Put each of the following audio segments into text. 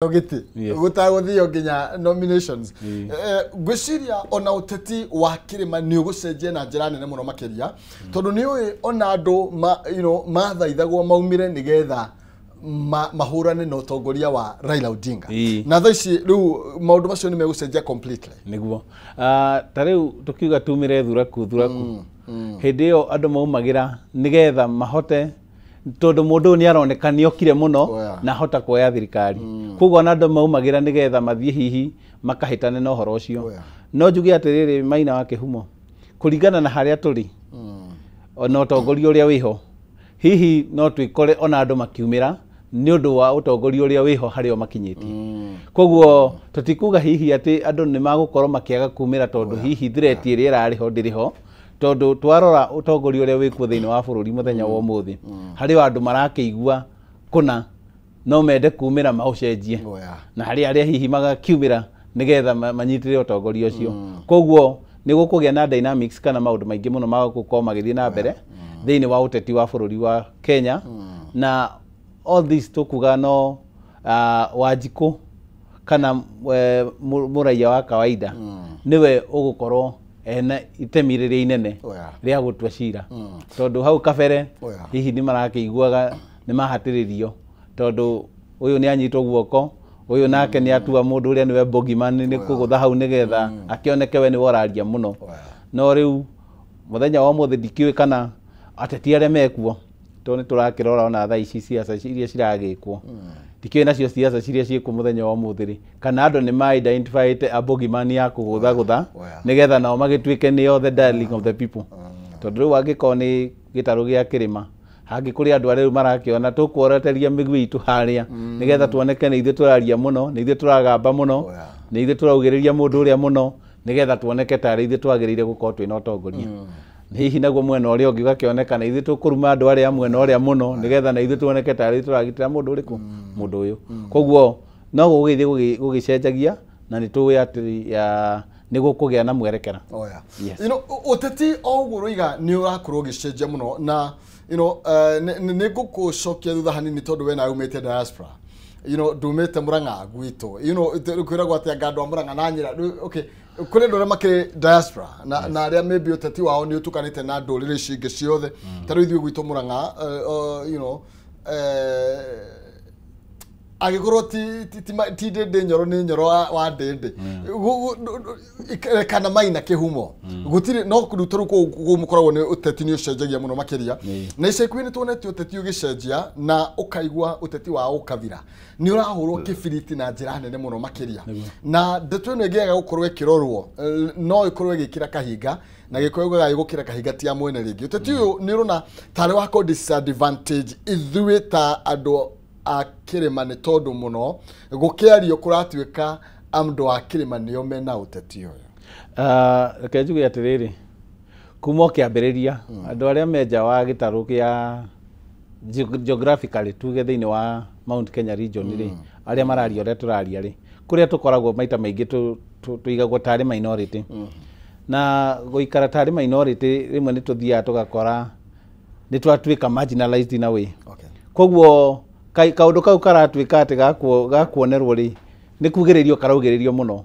Gĩtĩ gũtagũthio nginya nominations. Ngwĩciria ona ũteti wa kĩrĩma nĩ ũgũcenjia na njĩra nene mũno makĩria, tondũ nĩ ũĩ ona andũ mathaithagwo maumĩre nĩgetha mahũrane na ũtongoria wa Raila Odinga. Na thaa ici rĩu maũndũ macio nĩ megũcenjia completely. Nĩguo. Ta rĩu tũkiuga tumĩre thuraku thuraku, hĩndĩ ĩyo andũ maumagĩra nĩgetha mahote, tondũ mũndũ ũyũ nĩ aroneka nĩ okire mũno na ahota kuoya thirikari, koguo ona andũ maumagĩra nĩgetha mathiĩ hihi makahĩtane na ũhoro ũcio. No njuge atĩrĩrĩ, Maina wa Kĩhumo, kũringana na harĩa tũrĩ ona ũtongoria ũrĩa wĩho, hihi no twĩkore ona andũ makiumĩra nĩ ũndũ wa ũtongoria ũrĩa wĩho harĩa makinyĩtie. Koguo tũtikuga hihi atĩ andũ nĩ magũkorwo makĩaga kumĩra, tondũ hihi threat ĩrĩa ĩrarĩ ho ndĩrĩ ho, tondũ twarora ũtongoria ũrĩa wĩkuo thĩinĩ wa bũrũri mũthenya wa ũmũthĩ, harĩ o andũ marakĩigua kũna no mende kumĩra maũcenjie, na harĩ arĩa hihi magakiumĩra nĩgetha manyitĩrĩre ũtongoria ũcio. Koguo nĩ gũkũgĩa na dynamics kana maũndũ maingĩ mũno ma gũkorwo magĩthiĩ na mbere thĩinĩ wa ũteti wa bũrũri wa Kenya. Na all this tũkuga no Wanjikũ kana mũraiya wa kawaida nĩwe ũgũkorwo ena itemi rĩrĩa inene rĩa gũtua cira, tondũ hau kabere hihi nĩ marakĩiguaga nĩ mahatĩrĩrio, tondũ ũyũ nĩ anyitwo guoko, ũyũ nake nĩ atua mũndũ ũrĩa nĩwe bogeyman nĩ kũgũtha hau nĩgetha akĩoneke we nĩwe ũraria mũno. No rĩu mũthenya wa ũmũthĩ ndikĩũĩ kana ateti arĩa mekuo, tondũ nĩ tũrakĩrora ona thaa ici ciaca iria ciragĩkwo, ndikĩũĩ nacio ciaca ciria ciĩkuo mũthenya wa ũmũthĩ rĩ, kana andũ nĩ ma identifyĩte a bogeyman ya kũgũthagũtha nĩgetha nao magĩtuĩke nĩo the darling of the people. Tondũ rĩu angĩkorwo nĩ gĩtarũ gĩa kĩrĩma, hangĩ kũrĩ andũ arĩa rĩu marakĩona tũkworoteria mĩguĩ itũ harĩa nĩgetha tuoneke nĩ ithuĩ tũraria mũno, nĩ ithuĩ tũragamba mũno, nĩ ithuĩ tũraugĩrĩria mũndũ ũrĩa mũno, nĩgetha tuoneke tarĩ ithuĩ twagĩrĩire gũkorwo twĩna ũtongoria. Hihi naguo mwena ũrĩa ũngĩ ũgakĩoneka na ithuĩ tũkũruma andũ arĩa mwena ũrĩa mũno, nĩgetha na ithuĩ tuoneke tarĩ ithuĩ tũragitĩra mũndũ ũrĩkũ, mũndũ ũyũ. Koguo no gũgĩthiĩ gũgĩcenjagia, na nĩ tũĩ atĩ nĩ gũkũgĩa na mwerekera. Ũteti o ũguo ũroiga nĩ ũrakorwo ũgĩcenjia mũno, na nĩ ngũkũcokia thutha hanini, tondũ we nawe umĩte diaspora, ndumĩte Murang'a gwitũ, kwĩragwo atĩ anga andũ a Murang'a na Nyĩra. Okay, kũrĩ andũ arĩa makĩrĩ diaspora na arĩa maybe ũteti wao nĩ ũtukanĩte na ndũrĩrĩ ici ingĩ ciothe. Ta rĩu ithuĩ gwitũ Murang'a, angĩkorwo ti Ndĩndĩ Nyoro nĩ Nyoro wa Ndĩndĩ kana Maina Kĩhumo, gũtirĩ no rĩu tondũ kũu mũkoragwo nĩ ũteti nĩ ũcenjagia mũno makĩria. Na ica ikuhĩ nĩ tuonete ũteti ũgĩcenjia na ũkaigua ũteti wa ũkabira nĩ ũrahũrwo kĩbiriti na njĩra nene mũno makĩria, na ndeto ĩno ĩngĩaga gũkorwo ĩkĩrorwo no ĩkorwo ĩgĩkĩra kahinga, na gĩkũyũ gĩgaga gũkĩra kahinga ti ya mwene rĩngĩ. Ũteti ũyũ nĩ ũrona tarĩ wa kũ disadvantage ithuĩ ta andũ a kĩrĩma, nĩ tondũ mũno gũkĩario kũratuĩka andũ a kĩrĩma nĩo mena ũteti ũyũ? Reke njuge atĩrĩrĩ, kuma o kĩambĩrĩria andũ arĩa me nja wa gĩtarũ kĩa geographically tuge thĩinĩ wa Mount Kenya region rĩ, arĩa mararia ũrĩa tũraria rĩ, kũrĩa tũkoragwo maita maingĩ tũigagwo tarĩ minority, na gũikara tarĩ minority rĩmwe nĩ tũthiaga tũgakora nĩ twatuĩka marginalized in a way. Koguo kaũndũ kau karatuĩka atĩ gakuonerwo rĩ, nĩ kugĩrĩrio karaugĩrĩrio mũno,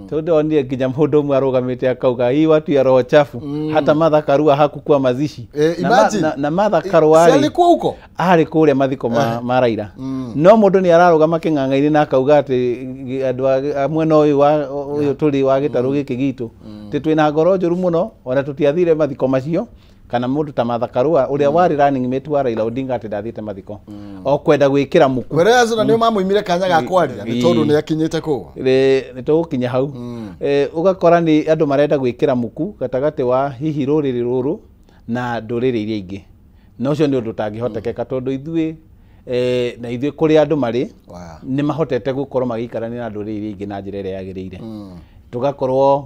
tondũ ndonire nginya mũndũ ũmwe arũgamĩte akauga hii watu ya roho chafu, hata Martha Karua hakukuwa mazishi. Na Martha Karua rĩ arĩ kũrĩa mathiko ma Raila, no mũndũ nĩ ararũgama kĩng'ang'a-inĩ na akauga atĩ andũ a mwena ũyũ wa ũyũ tũrĩ wa gĩtarũ gĩkĩ gitũ atĩ twĩna ngoro njũru mũno, ona tũtiathire mathiko macio, kana mũndũ ta Martha Karua ũrĩa warĩ running mate wa Raila Odinga atĩ ndathiĩte mathiko o kwenda gwĩkĩra muku. Whereas na nĩo mamũimire kanya ga kwaria nĩ tondũ nĩ akinyĩte kũu. Nĩ tũgũkinya hau. Ũgakora nĩ andũ marenda gwĩkĩra muku gatagatĩ wa hihi rũrĩrĩ rũrũ na ndũrĩrĩ iria ingĩ, na ũcio nĩ ũndũ ũtangĩhotekeka, tondũ ithuĩ na ithuĩ kũrĩa andũ marĩ nĩ mahotete gũkorwo magĩikarania na ndũrĩrĩ iria ingĩ na njĩra ĩrĩa yagĩrĩire. Tũgakorwo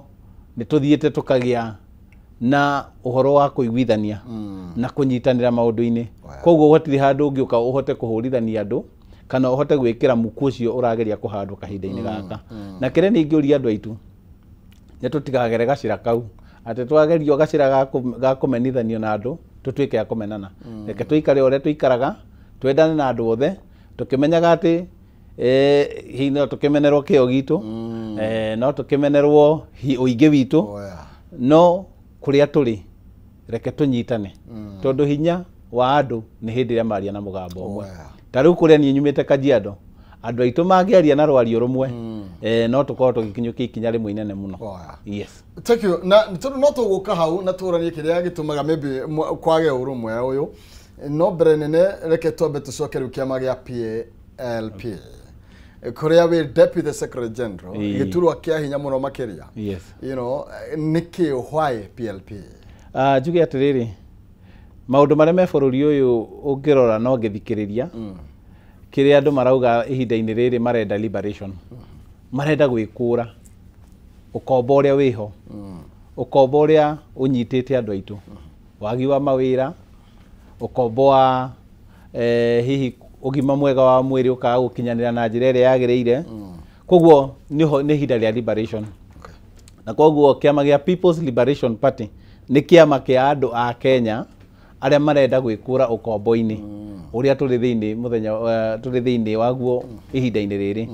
nĩ tũthiĩte tũkagĩa na ũhoro wa kũiguithania na kũnyitanĩra maũndũ-inĩ. Koguo gũtirĩ handũ ũngĩũka ũhote kũhũrithania andũ kana ũhote gwĩkĩra muku ũcio ũrageria kũhandwo kahinda-inĩ gaka. Na kĩrĩa ningĩũria andũ aitũ nĩ tũtikagere gacĩra kau atĩ twagerio gacĩra ga kũmenithanio na andũ tũtuĩke a kũmenana. Reke tũikare ũrĩa tũikaraga, twendane na andũ othe, tũkĩmenyaga atĩ Hihi no tũkĩmenerwo kĩo gitũ, no tũkĩmenerwo ũingĩ witũ, no kũrĩa tũrĩ reke tũnyitane, tondũ hinya wa andũ nĩ hĩndĩ ĩrĩa maria na mũgambo ũmwe. Ta rĩu kũrĩa niĩ nyumĩte Kajiado, andũ aitũ mangĩaria na rwario rũmwe, no tũkorwo tũgĩkinyũkia ikinya rĩmwe inene mũno. Yes. Thank you. Na tondũ no tũgũka hau na tũranie kĩrĩa gĩtũmaga maybe kwage ũrũmwe ũyũ, no mbere nene reke twambe tũcoke rĩu kĩama gĩa PLP kũrĩa wĩ Deputy Secretary General, gĩturwa kĩa hinya mũno makĩria. Yes. You know, nĩkĩ why PLP? Njuge atĩrĩrĩ, maũndũ marĩa me bũrũri ũyũ ũngĩrora no ngĩthikĩrĩria kĩrĩa andũ marauga ihinda-inĩ rĩrĩ, marenda liberation, marenda gwĩkũra ũkombo ũrĩa wĩho, ũkombo ũrĩa ũnyitĩte andũ aitũ, wagi wa mawĩra, ũkombo wa hihi ũgima mwega wa mwĩrĩ ũkaga gũkinyanĩra na njĩra ĩrĩa yagĩrĩire. Koguo nĩ ihinda rĩa liberation. Na koguo kĩama gĩa People's Liberation Party nĩ kĩama kĩa andũ a Kenya arĩa marenda gwĩkũra ũkombo-inĩ ũrĩa tũrĩ thĩinĩ mũthenya, tũrĩ thĩinĩ waguo ihinda-inĩ rĩrĩ.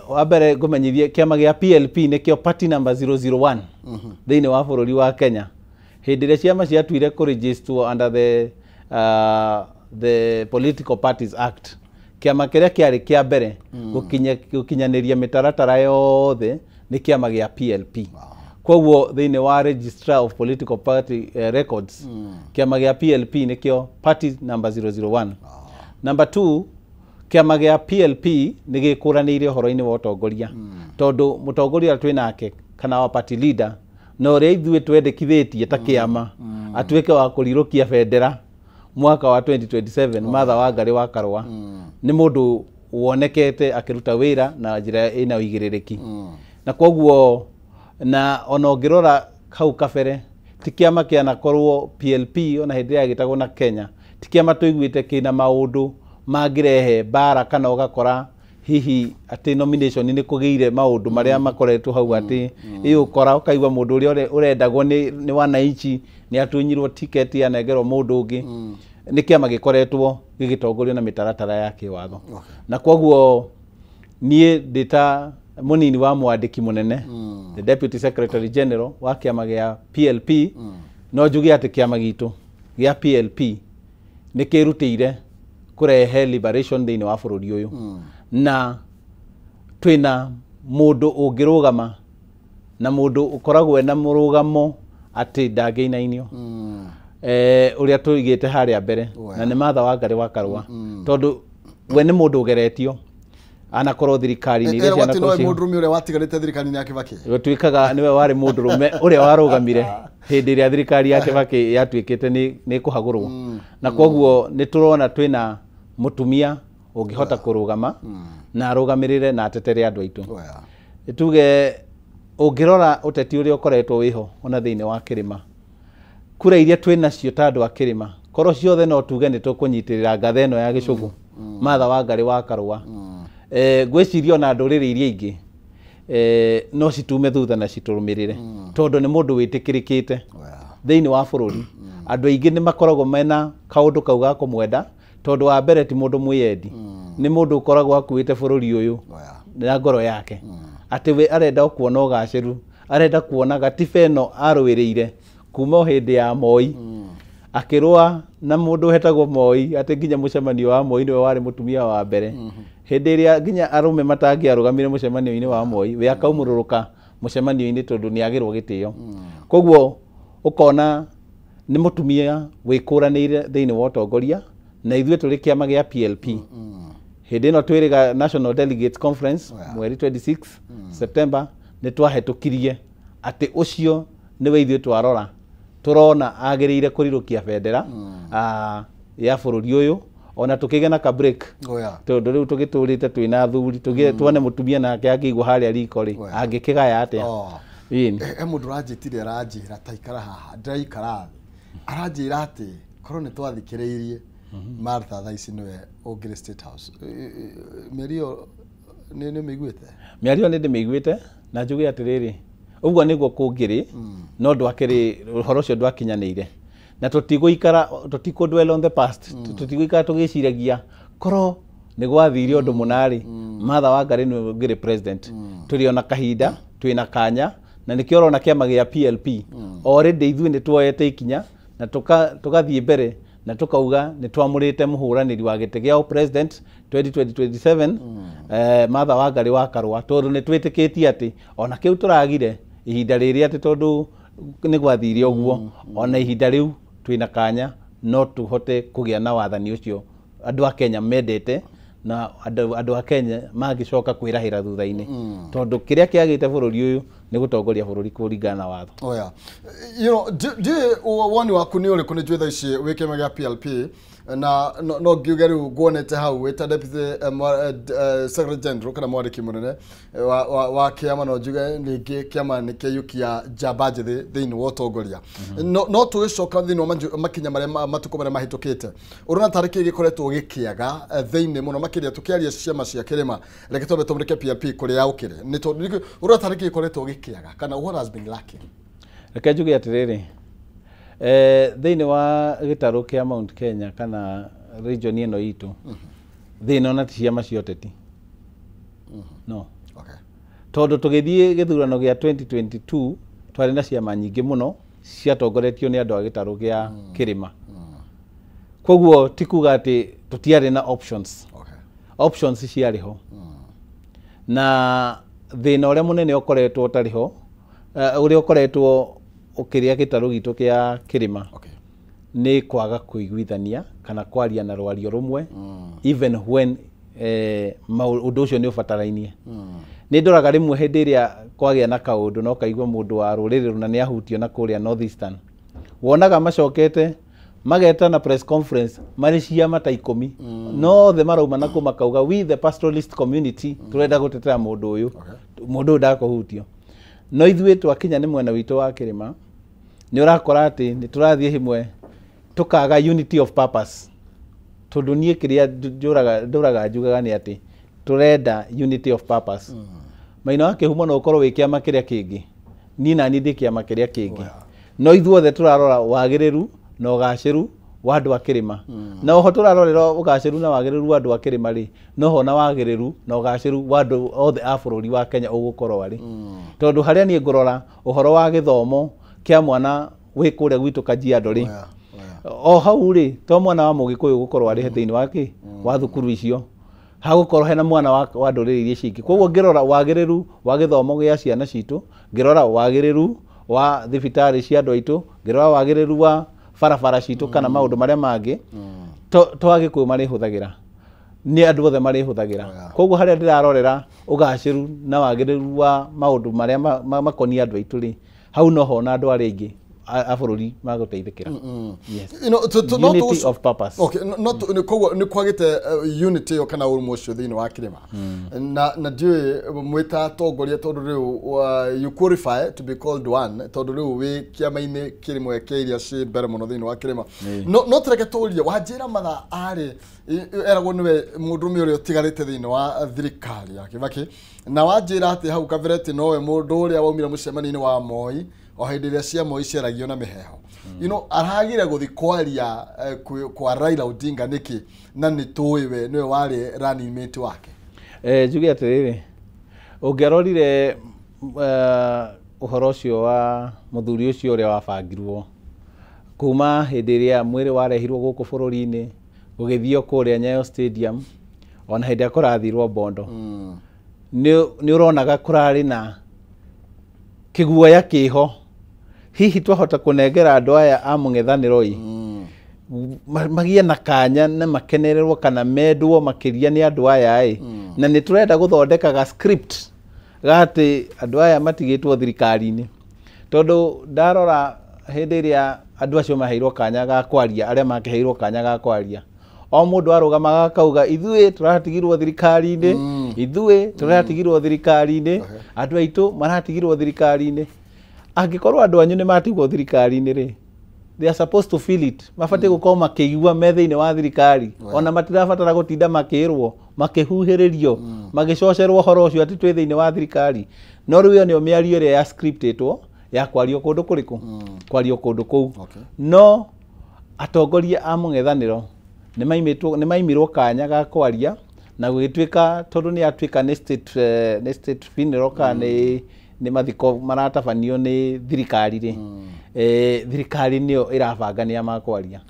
Wa mbere ngũmenyithie kĩama gĩa PLP nĩkĩo party number 001 thĩinĩ wa bũrũri wa Kenya. Hĩndĩ ĩrĩa ciama ciatuire kũregister under the Political Parties Act, kĩama kĩrĩa kĩarĩ kĩa mbere gũkinyanĩria mĩtaratara yothe nĩ kĩama gĩa PLP. Koguo thĩinĩ wa Registrar of Political Party Records, kĩama gĩa PLP nĩkĩo party number 001. Number 2, kĩama gĩa PLP nĩ gĩkũranĩire ũhoro-inĩ wa ũtongoria, tondũ mũtongoria ũrĩa twĩ nake kana wa party leader na ũrĩa ithuĩ twendekithĩtie ta kĩama atuĩke wa kũrirũkia bendera mwaka wa 2027, Martha Wangari wa Karũa, nĩ mũndũ wonekete akĩruta wĩra na njĩra ĩna ũigĩrĩrĩki. Na koguo na ona ũngĩrora hau kabere ti kĩama kĩanakorwo PLP ona hĩndĩ ĩrĩa gĩtagwo na Kenya, ti kĩama tũiguĩte kĩna maũndũ mangĩrehe mbara kana ũgakora hihi atĩ nomination nĩ kũgĩire maũndũ marĩa makoretwo hau atĩ ĩ ũkora ũkaigua mũndũ ũrĩa ũrendagwo nĩ wananchi nĩ atunyirwo ticket anengerwo mũndũ ũngĩ. Nĩ kĩama gĩkoretwo gĩgĩtongorio na mĩtaratara ya kĩwatho. Na koguo niĩ ndĩ ta mũnini wa mwandĩki mũnene, the Deputy Secretary General wa kĩama gĩa PLP, no njuge atĩ kĩama gitũ gĩa PLP nĩ kĩrutĩire kũrehe liberation thĩinĩ wa bũrũri ũyũ. Na twĩna mũndũ ũngĩrũgama na mũndũ ũkoragwo ena mũrũgamo atĩ ndangĩinainio, ũrĩa tũigĩte harĩa mbere, na nĩ Martha Wangari wa Karũa, tondũ we nĩ mũndũ ũgeretio anakorwo thirikari-inĩ iria cianakorwo ciho. Mũndũrũme ũrĩa watigarĩte thirikari-inĩ ya Kibaki gũtuĩkaga nĩwe warĩ mũndũrũme ũrĩa warũgamire hĩndĩ ĩrĩa thirikari ya Kibaki yatuĩkĩte nĩ kũhagũrwo. Na koguo nĩ tũrona twĩna mũtumia ũngĩhota kũrũgama na arũgamĩrĩre na atetere andũ aitũ. Tuge ũngĩrora ũteti ũrĩa ũkoretwo wĩho ona thĩinĩ wa kĩrĩma, kura iria twĩ nacio ta andũ a kĩrĩma korwo ciothe no tuge nĩ tũkũnyitĩrĩra ngatha ĩno ya gĩcũgũ, Martha Wangari wa Karũa, ngwĩciria ona ndũrĩrĩ iria ingĩ no citume thutha na citũrũmĩrĩre, tondũ nĩ mũndũ wĩtĩkĩrĩkĩte thĩinĩ wa bũrũri. Andũ aingĩ nĩ makoragwo mena kaũndũ kau ga kũmwenda, tondũ wa mbere ti mũndũ mwĩyendi, nĩ mũndũ ũkoragwo akuĩte bũrũri ũyũ na ngoro yake, atĩ we arenda kuona ũgacĩru, arenda kuona gatiba ĩno arũĩrĩire kuma hĩndĩ ya Moi, akĩrũa na mũndũ wetagwo Moi, atĩ nginya mũcemanio wa Moi nĩwe warĩ mũtumia wa mbere. Hĩndĩ ĩrĩa nginya arũme matangĩarũgamire mũcemanio-inĩ wa Moi, we akaumũrũrũka mũcemanio-inĩ tondũ nĩ agĩrwo gĩtĩo. Koguo ũkona nĩ mũtumia wĩkũranĩire thĩinĩ wa ũtongoria, na ithuĩ tũrĩ kĩama gĩa PLP. Hĩndĩ ĩno twĩrĩga National Delegates Conference mweri 26 September, nĩ twahĩtũkirie atĩ ũcio nĩwe ithuĩ twarora tũrona agĩrĩire kũrirũkia bendera ya bũrũri ũyũ, ona tũkĩgĩa na ka break, tondũ rĩu tũgĩtũrĩte twĩna athuri, tuone mũtumia nake angĩigwo harĩa riko rĩ, angĩkĩgaya atĩa. He mũndũ ũranjĩtire aranjĩra ta ikara haha, ndĩraikara thĩ, aranjĩra atĩ korwo nĩ twathikĩrĩirie Martha thaa ici nĩwe ũngĩrĩ State House. Mĩario nĩ ũmĩiguĩte? Mĩario nĩ ndĩmĩiguĩte, na njuge atĩrĩrĩ, ũguo nĩguo kũngĩrĩ, no ndwakĩrĩ ũhoro ũcio ndwakinyanĩire, na tũtigũikara, tũtikũ dwell on the past, tũtigũikara tũgĩciragia korwo Nĩ gwathire ũndũ mũna rĩ, Martha Wangari nĩwe ũngĩrĩ president. Tũrĩ ona kahinda, twĩna kanya, na nĩkĩo ũrona kĩama gĩa PLP already ithuĩ nĩ tuoete ikinya na tũgathiĩ mbere na tukauga nĩ twamũrĩte mũhũranĩri wa gĩtĩ gĩa president 2027, Martha Wangari wa Karũa, tondũ nĩ twĩtĩkĩtie atĩ ona kĩu tũragire ihinda rĩrĩ, atĩ tondũ nĩ gwathire ũguo, ona ihinda rĩu twĩna kanya no tũhote kũgĩa na wathani ũcio andũ a Kenya mendete, na andũ a Kenya mangĩcoka kwĩrahĩra thutha-inĩ, tondũ kĩrĩa kĩagĩte bũrũri ũyũ nĩ gũtongoria bũrũri kũringana na watho. Oh yeah. You know, woni waku nĩ ũrĩkũ? Nĩ njũĩ thaa ici wĩ kĩama gĩa PLP na no ngiuge rĩu nguonete hau wĩ ta deputy secretary general kana mwandĩki mũnene wa kĩama, no njuge ningĩ kĩama nĩ kĩaiyũkia njamba njĩthĩ thĩinĩ wa ũtongoria. No tũgĩcoka thĩinĩ wa makinya marĩa matukũ marĩa mahĩtũkĩte, ũrona tarĩ kĩ gĩkoretwo gĩkĩaga thĩinĩ mũno makĩria tũkĩaria ciama cia kĩrĩma? Reke twambe tũmũrĩke PLP kũrĩa ũkĩrĩ, nĩ tondũ ũrona tarĩ kĩ gĩkoretwo gĩkĩaga kana what has been lacking? Reke njuge atĩrĩrĩ, thĩinĩ wa gĩtarũ kĩa Mount Kenya kana region ĩno itũ, thĩna ona ti ciama cia ũteti, no. Tondũ tũgĩthiĩ gĩthurano gĩa 2022 twarĩ na ciama nyingĩ mũno ciatongoretio nĩ andũ a gĩtarũ gĩa kĩrĩma. Koguo ti kuga atĩ tũtiarĩ na options. Options ciarĩ ho, na thĩna ũrĩa mũnene ũkoretwo ũtarĩ ho, ũrĩa ũkoretwo ũkĩrĩa gĩtarũ gitũ kĩa kĩrĩma, nĩ kwaga kũiguithania kana kwaria na rwario rũmwe, even when ũndũ ũcio nĩ ũbatarainie. Nĩ ndoraga rĩmwe hĩndĩ ĩrĩa kwagĩa na kaũndũ na ũkaigua mũndũ wa rũrĩrĩ rũna nĩ ahutio na kũrĩa North Eastern, wonaga macokete magetana press conference marĩ ciama ta 10, no othe marauma na kũ makauga, "We the pastoralist community tũrenda gũtetera mũndũ ũyũ, mũndũ ũyũ ndakũhutio." No ithuĩ twakinya nĩ mwena witũ wa kĩrĩma, nĩ ũrakora atĩ nĩ tũrathiĩ hĩmwe tũkaga unity of purpose, tondũ niĩ kĩrĩa ndũraga njugaga nĩ atĩ tũrenda unity of purpose. Maina wa Kĩhumo no ũkorwo wĩ kĩama kĩrĩa kĩngĩ, niĩ nani ndĩ kĩama kĩrĩa kĩngĩ, no ithuothe tũrarora wagĩrĩru na ũgacĩru wa andũ a kĩrĩma. Na oho tũrarorera ũgacĩru na wagĩrĩru wa andũ a kĩrĩma rĩ, noho na wagĩrĩru na ũgacĩru wa andũ othe a bũrũri wa Kenya ũgũkorwo arĩ, tondũ harĩa niĩ ngũrora ũhoro wa gĩthomo kĩa mwana wĩ kũrĩa gwitũ Kajiado rĩ, o hau rĩ, to mwana wa Mũgĩkũyũ gũkorwo arĩ thĩinĩ wa kĩ wa thukuru icio, hagũkorwo hena mwana wa ndũrĩrĩ iria cingĩ. Koguo ngĩrora wagĩrĩru wa gĩthomo gĩa ciana citũ, ngĩrora wagĩrĩru wa thibitarĩ cia andũ aitũ, ngĩrora wagĩrĩru wa barabara citũ kana maũndũ marĩa mangĩ, to Agĩkũyũ marĩhũthagĩra, nĩ andũ othe marĩhũthagĩra. Koguo harĩa ndĩrarorera ũgacĩru na wagĩrĩru wa maũndũ marĩa makoniĩ andũ aitũ rĩ, hau noho na andũ arĩa aingĩ a bũrũri magũteithĩkĩra. Yes. No Unity of purpose. Okay, no koguo nĩ kwagĩte unity ĩyo kana ũrũmwe ũcio thĩinĩ wa kĩrĩma, na ndiũĩ mwĩta atongoria, tondũ rĩu you qualify to be called one, tondũ rĩu wĩ kĩama-inĩ kĩmwe kĩa iria ciĩ mbere mũno thĩinĩ wa kĩrĩma. No tũreke tũrie wanjĩra mathaa arĩ eragwo nĩwe mũndũrũme ũrĩa ũtigarĩte thĩinĩ wa thirikari ya Kibaki, na wanjĩra atĩ hau kabere atĩ nowe mũndũ ũrĩa waumire mũcemanio-inĩ wa Moi o hĩndĩ ĩrĩa cia Moi ciaragio na mĩheho, aragire gũthi kwaria kwa Raila Odinga nĩkĩ, na nĩ tũĩ we nĩwe warĩ running mate wake? Njuge atĩrĩrĩ, ũngĩarorire ũhoro ũcio wa mũthuri ũcio ũrĩa wabangirwo kuma hĩndĩ ĩrĩa mwĩrĩ warehirwo gũkũ bũrũri-inĩ gũgĩthio kũrĩa Nyayo Stadium, ona hĩndĩ ĩrĩa kũrathirwo Bondo, nĩ ũronaga kũrarĩ na kĩguoya kĩho, hihi twahota kũnengera andũ aya a mũng'ethanĩro ĩ magĩe na kanya na makenererwo kana mendwo makĩria nĩ andũ aya ĩ. Na nĩ tũrenda gũthondeka ga script ga atĩ andũ aya matigĩtwo thirikari-inĩ, tondũ ndarora hĩndĩ ĩrĩa andũ acio maheirwo kanya ga kwaria, arĩa makĩheirwo kanya ga kwaria, o mũndũ arũgamaga akauga, "Ithuĩ tũratigirwo thirikari-inĩ, ithuĩ tũratigirwo thirikari-inĩ, andũ aitũ maratigirwo thirikari-inĩ." Angĩkorwo andũ anyu nĩ matigwo thirikari-inĩ rĩ, they are supposed to feel it, mabatiĩ gũkorwo makĩigua me thĩinĩ wa thirikari, ona matirabatara gũtinda makĩrwo, makĩhuhĩrĩrio, magĩcocerwo ũhoro ũcio atĩ twĩ thĩinĩ wa thirikari. No rĩu ĩyo nĩyo mĩario ĩrĩa ya scriptĩtwo ya kwario kũndũ kũrĩkũ, kwario kũndũ kũu. No atongoria a mũng'ethanĩro nĩ maimirwo kanya ga kwaria Na gũgĩtuĩka tondũ nĩ atuĩka nĩ state funeral kana nĩ mathiko maratabanio nĩ thirikari rĩ, thirikari nĩyo ĩrabanga nĩa makwaria.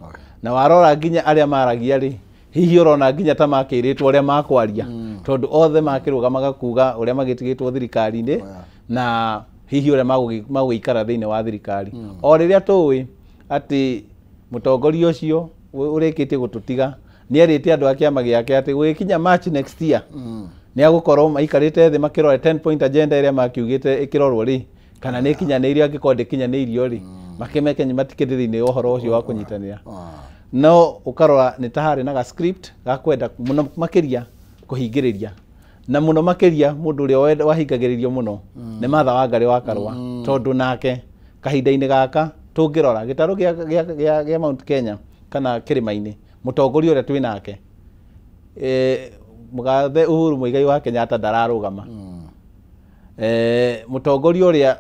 Na warora nginya arĩa maragia rĩ, hihi ũrona nginya ta makĩrĩtwo ũrĩa makwaria, tondũ othe makĩrũgamaga kuga ũrĩa magĩtigĩtwo thirikari-inĩ na hihi ũrĩa magũikara thĩinĩ wa thirikari. O rĩrĩa tũĩ atĩ mũtongoria ũcio ũrĩkĩtie gũtũtiga nĩ erĩte andũ a kĩama gĩake atĩ gũgĩkinya March next year nĩ agũkorwo maikarĩte thĩ makĩrora 10 point agenda ĩrĩa makiugĩte ĩkĩrorwo rĩ, kana nĩ ĩkinyanĩirio, angĩkorwo ndĩkinyanĩirio rĩ, makĩmeke matikĩrĩ thĩinĩ wa ũhoro ũcio wa kũnyitanĩra. No ũkarora nĩ ta harĩ na ga script ga kwenda mũno makĩria kũhingĩrĩria, na mũno makĩria mũndũ ũrĩa wahingagĩrĩrio mũno nĩ Martha Wangari wa Karũa, tondũ nake kahinda-inĩ gaka tũngĩrora gĩtarũ gĩa Mount Kenya kana kĩrĩma-inĩ, mũtongoria ũrĩa twĩ nake mũgathe Uhuru Muigai wa Kenyatta ndararũgama. Mũtongoria ũrĩa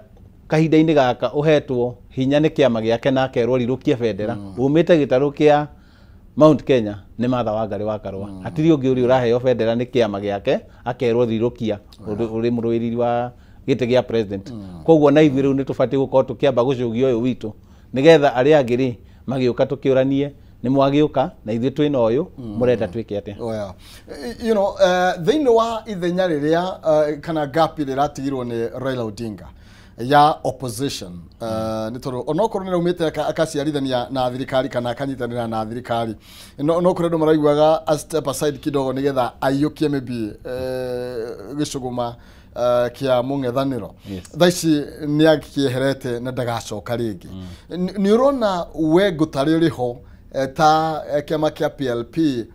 kahinda-inĩ gaka ũhetwo hinya nĩ kĩama gĩake na akerwo rirũkie bendera umĩte gĩtarũ kĩa Mount Kenya nĩ Martha Wangari wa Karũa. Hatirĩ ũngĩ ũrĩa ũraheo bendera nĩ kĩama gĩake akerwo rirũkia ũrĩ mũrũĩrĩri wa gĩtĩ gĩa president. Koguo na ithuĩ rĩu nĩ tũbatiĩ gũkorwo tũkĩamba gũcũgia ũyũ witũ nĩgetha arĩa angĩ rĩ magĩũka tũkĩũranie nĩ mwagĩũka na ithuĩ twĩna ũyũ mũrenda twĩke atĩa. You know, thĩinĩ wa ithenya rĩrĩa kana gap ĩrĩa ĩratigirwo nĩ Raila Odinga ya opposition, nĩ tondũ onokorwo nĩ raumĩte akaciarithania na thirikari kana akanyitanĩra na thirikari, no kũrĩ andũ maraiguaga a step aside kidogo nĩgetha aiyũkie maybe gĩcũgũma kĩa mũng'ethanĩro. Thaa ici nĩ akĩeherete na ndagacoka rĩngĩ. Nĩ ũrona we ngũtarĩ ũrĩ ho ta kĩama kĩa PLP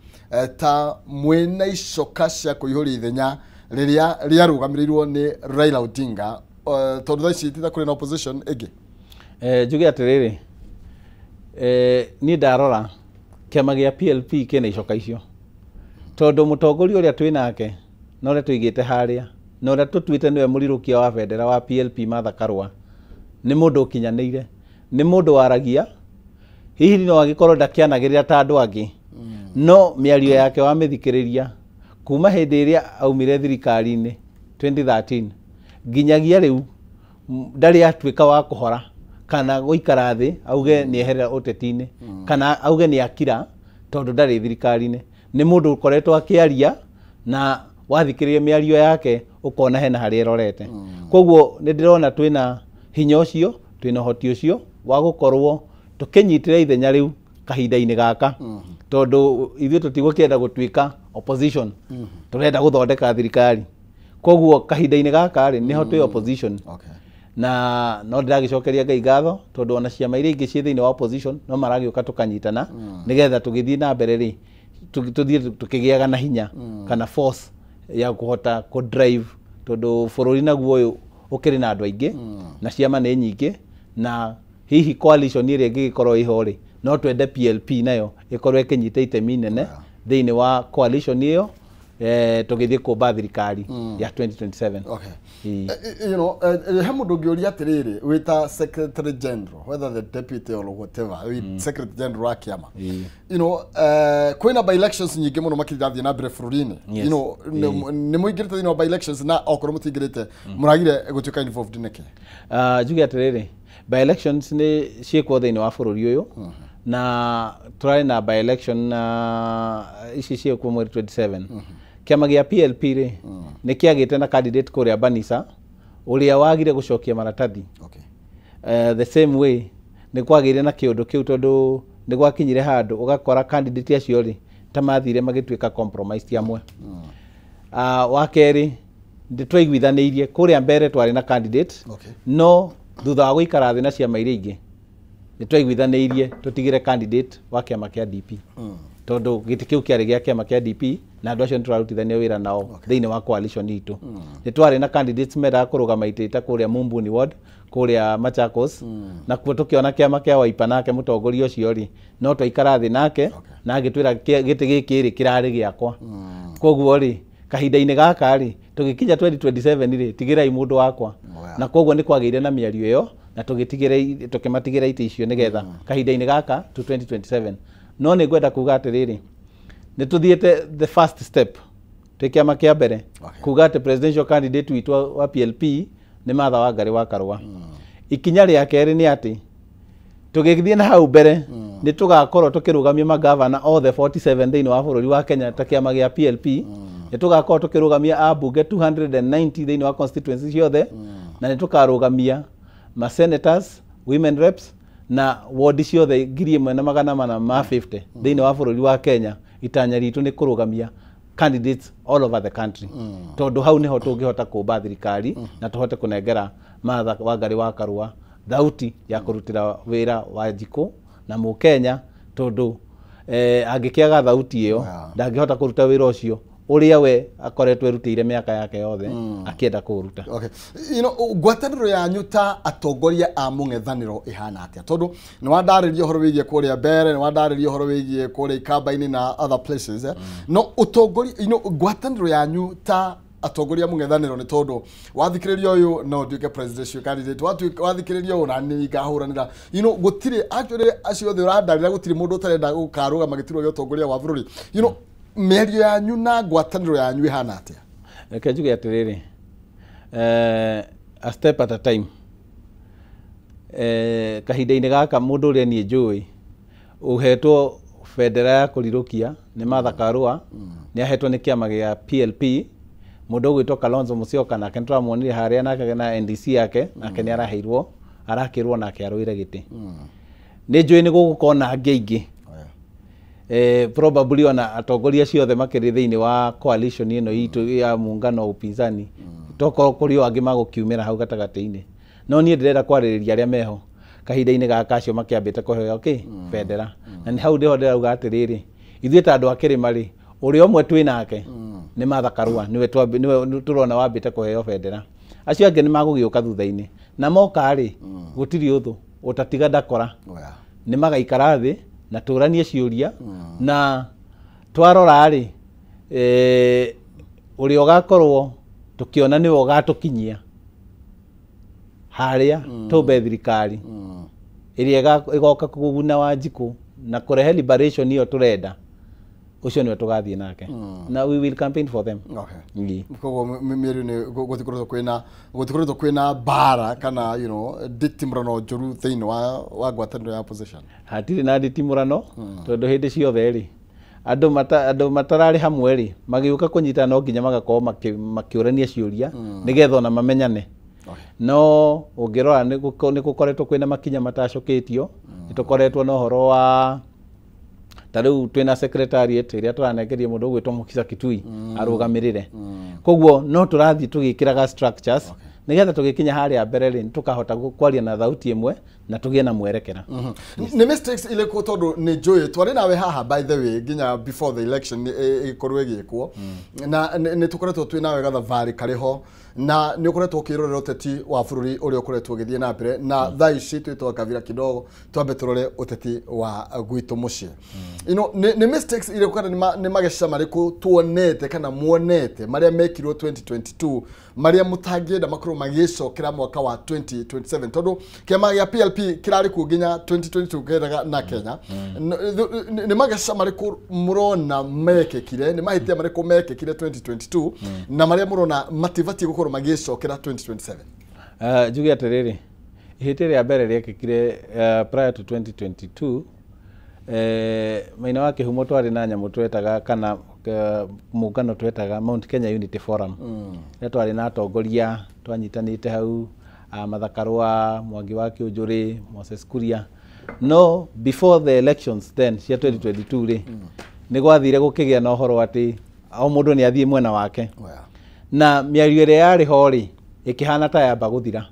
ta mwĩna icoka cia kũihũria ithenya rĩrĩa rĩarũgamĩrĩirwo nĩ Raila Odinga, tondũ thaa ici ti ta kũrĩ na opposition ĩngĩ? Njuge atĩrĩrĩ, niĩ ndarora kĩama gĩa PLP kĩna icoka icio, tondũ mũtongoria ũrĩa twĩ nake na ũrĩa tũigĩte harĩa na ũrĩa tũtuĩte nĩwe mũrirũkia wa bendera wa PLP Martha Karũa nĩ mũndũ ũkinyanĩire, nĩ mũndũ waragia, hihi no agĩkorwo ndakĩanagĩrĩra ta andũ angĩ, no mĩario yake wamĩthikĩrĩria kuma hĩndĩ ĩrĩa aumire thirikari-inĩ 2013 nginyagia rĩu ndarĩ atuĩka wa kũhora kana gũikara thĩ auge nĩ eherera ũteti-inĩ kana auge nĩ akira tondũ ndarĩ thirikari-inĩ. Nĩ mũndũ ũkoretwo akĩaria na wathikĩrĩria mĩario yake ũkona hena harĩa ĩrorete. Koguo nĩ ndĩrona twĩna hinya ũcio, twĩna ũhoti ũcio wa gũkorwo tũkĩnyitĩra ithenya rĩu kahinda-inĩ gaka, tondũ ithuĩ tũtigũkĩenda gũtuĩka opposition, tũrenda gũthondeka thirikari. Koguo kahinda-inĩ gaka rĩ nĩho twĩ opposition. Na no ndĩragĩcokeria Ngai ngatho tondũ ona ciama iria ingĩ ciĩ thĩinĩ wa opposition no maragĩũka tũkanyitana nĩgetha tũgĩthiĩ na mbere rĩ tũthiĩ tũkĩgĩaga na hinya kana force ya kũhota kũ drive, tondũ bũrũri naguo ũyũ ũkĩrĩ na andũ aingĩ na ciama nĩ nyingĩ, na hihi coalition ĩrĩa ĩngĩgĩkorwo ĩho rĩ no twende PLP nayo ĩkorwo ĩkĩnyita itemi nene thĩinĩ wa coalition ĩyo tũgĩthiĩ kũmba thirikari ya 2027. You know, he mũndũ ũngĩũria atĩrĩrĩ, wĩta secretary general, whether the deputy or whatever, wĩ secretary general wa kĩama, you know, kwĩna by elections nyingĩ mũno makĩria irathiĩ na mbere bũrũri-inĩ. You know, nĩ mũingĩrĩte thĩinĩ wa by elections, na okorwo mũtingĩrĩte mũragire gũtuĩka involved nĩkĩ? Njuge atĩrĩrĩ, by elections nĩ ciĩkwo thĩinĩ wa bũrũri ũyũ, na tũrarĩ na by election na ici ciĩkwo mweri 27. Kĩama gĩa PLP rĩ nĩ kĩagĩte na candidate kũrĩa Banisa ũrĩa wagire gũcokia maratathi. The same way nĩ kwagĩire na kĩũndũ kĩu, tondũ nĩ gwakinyire handũ ũgakora candidate acio rĩ ta mathire magĩtuĩka compromised amwe. Wa kerĩ nĩ twaiguithanĩirie kũrĩa mbere twarĩ na candidate, no thutha wa gũikara thĩ na ciama iria ingĩ nĩ twaiguithanĩirie tũtigĩre candidate wa kĩama kĩa DP, tondũ gĩtĩ kĩu kĩarĩ gĩa kĩama kĩa DP na andũ acio nĩ tũrarutithania wĩra nao thĩinĩ wa coalition itũ. Nĩ twarĩ na candidates mendaga kũrũgama itĩ ta kũrĩa Mumbuni ward kũrĩa Machakos, na kuo tũkĩona kĩama kĩa Wiper nake mũtongoria ũcio rĩ no twaikara thĩ nake na agĩtwĩra gĩtĩ gĩkĩ rĩ kĩrarĩ gĩakwa. Koguo rĩ kahinda-inĩ gaka rĩ tũgĩkinya 2027 rĩ tigĩrai mũndũ wakwa, na koguo nĩ kwagĩire na mĩario ĩyo na tũkĩmatigĩra itĩ icio nĩgetha kahinda-inĩ gaka to 2027. No nĩ ngwenda kuga atĩrĩrĩ, nĩ tũthiĩte the first step Twĩ kĩama kĩa mbere kuga atĩ presidential candidate witũ wa PLP nĩ Martha Wangari wa Karua. Ikinya rĩa kerĩ nĩ atĩ tũgĩthiĩ na hau mbere nĩ tũgakorwo tũkĩrũgamia magavana othe 47 thĩinĩ wa bũrũri wa Kenya ta kĩama gĩa PLP. Nĩ tũgakorwo tũkĩrũgamia ambunge 290 thĩinĩ wa constituency ciothe, na nĩ tũkarũgamia ma senators, women reps na ward ciothe 1450 thĩinĩ wa bũrũri wa Kenya. Itanya ritũ nĩ kũrũgamia candidates all over the country. Tondũ hau nĩho tũngĩhota kũmba thirikari na tũhote kũnengera Martha Wangari wa Karua thauti ya kũrutĩra wĩra wa Wanjikũ na Mũkenya, tondũ angĩkĩaga thauti ĩyo ndangĩhota kũruta wĩra ũcio ũrĩa we akoretwo erutĩire mĩaka yake yothe akĩenda kũũruta. Okay. You know, ngwatanĩro yanyu ta atongoria a mũng'ethanĩro ĩhana atĩa? Tondũ nĩ wandarĩria ũhoro wĩgiĩ kũrĩa Mbere, nĩ wandarĩria ũhoro wĩgiĩ kũrĩa Ikamba-inĩ na other places. No ũtongoria, you know, ngwatanĩro yanyu ta atongoria mũng'ethanĩro nĩ tondũ wathikĩrĩria ũyũ no nduĩke presidential candidate, wathikĩrĩria ũyũ na nĩ ngahũranĩra. You know, gũtirĩ actually acio othe ũrandarĩra gũtirĩ mũndũ ũtarenda gũkarũgama gĩturwa gĩa ũtongoria wa bũrũri. You know, mĩario yanyu na ngwatanĩro yanyu ĩhana atĩa? Reke njuge atĩrĩrĩ, a step at a time. Kahinda-inĩ gaka mũndũ ũrĩa niĩ njũĩ ũhetwo bendera ya kũrirũkia nĩ Martha Karua, nĩ ahetwo nĩ kĩama gĩa PLP. Mũndũ ũgwĩtwo Kalonzo Musyoka nake nĩ tũramuonire harĩa nake na NDC yake, nake nĩ araheirwo, arakĩrwo nake arũĩre gĩtĩ. Nĩ njũĩ nĩ gũgũkorwo na angĩ aingĩ. Probably ona atongoria ciothe makĩrĩ thĩinĩ wa coalition ĩno itũ ya muungano wa upinzani, tokorwo kũrĩ o angĩ magũkiumĩra hau gatagatĩ-inĩ. No niĩ ndĩrenda kwarĩrĩria arĩa meho kahinda-inĩ gaka acio makĩambĩte kũheo kĩ bendera. Na nĩ hau ndĩho ndĩrauga atĩrĩrĩ, ithuĩ ta andũ a kĩrĩma rĩ, ũrĩa ũmwe twĩ nake nĩ Martha Karua, nĩwe tũrona wambĩte kũheo bendera. Acio angĩ nĩ magũgĩũka thutha-inĩ, na moka rĩ, gũtirĩ ũthũ ũtatiga ndakora. Nĩ magaikara thĩ na tũranie ciũria, na twarora rĩ, ũrĩa ũgakorwo tũkĩona nĩwe ũgatũkinyia harĩa tũmbe thirikari ĩrĩa ĩgoka kũguna Wanjikũ na kũrehe liberation ĩyo tũrenda, ũcio nĩwe tũgathiĩ nake. Na we will campaign for them. Okay. Koguo mĩario nĩ gũtikoretwo kwĩna mbara kana, you know, nditimũrano njũru thĩinĩ wa ngwatanĩro ya opposition. Hatirĩ na nditimũrano, tondũ hĩndĩ ciothe rĩ, andũ matararĩ hamwe rĩ, magĩũka kũnyitana no nginya magakorwo makĩũrania ciũria nĩgetha ona mamenyane. No ũngĩrora nĩ gũkoretwo kwĩna makinya matacũkĩtio, nĩ tũkoretwo na ũhoro wa ta rĩu twĩna secretariat ĩrĩa tũranengeria mũndũ ũgwĩtwo Mukisa Kitui arũgamĩrĩre. Koguo no tũrathiĩ tũgĩkĩraga structures nĩgetha tũgĩkinya harĩa mbere rĩ, tũkahota kwaria na thauti ĩmwe na tũgĩe na mwerekera. Nĩ mistakes irĩkũ, tondũ nĩ njũĩ twarĩ nawe haha by the way nginya before the election ĩkorwo ĩgĩkwo, na nĩ tũkoretwo twĩ nawe gathabarĩ karĩ ho, na nĩ ũkoretwo ũkĩrorera ũteti wa bũrũri ũrĩa ũkoretwo ũgĩthiĩ na mbere, na thaa ici twĩtwa Kavira kidogo twambe tũrore ũteti wa gwitũ mũciĩ. You know, nĩ mistakes irĩkũ kana nĩ mageca marĩkũ tuonete kana muonete marĩa mekirwo 2022 marĩa mũtangĩenda makorwo magĩcokera mwaka wa 2027, tondũ kĩama gĩa PLP kĩrarĩ kuo nginya 2022 kĩendaga na Kenya. Nĩ mageca marĩkũ mũrona mekĩkire, nĩ mahĩtia marĩkũ mekĩkire 2022 na marĩa mũrona matibatiĩ gũkorwo magĩcokera 2027? Njuge atĩrĩrĩ, ihĩtia rĩa mbere rĩekĩkire prior to 2022, Maina wa Kĩhumo twarĩ na nyamũ twetaga kana mũngano twetaga Mount Kenya Unity Forum. Rĩrĩa twarĩ na atongoria twanyitanĩte hau, Martha Karua, Mwangi wa Kĩũnjũrĩ, Moses Kuria. No before the elections then cia 2022 rĩ, nĩ gwathire gũkĩgĩa na ũhoro atĩ o mũndũ nĩ athiĩ mwena wake. Na mĩario ĩrĩa yarĩ ho rĩ, ĩkĩhana ta yamba gũthira.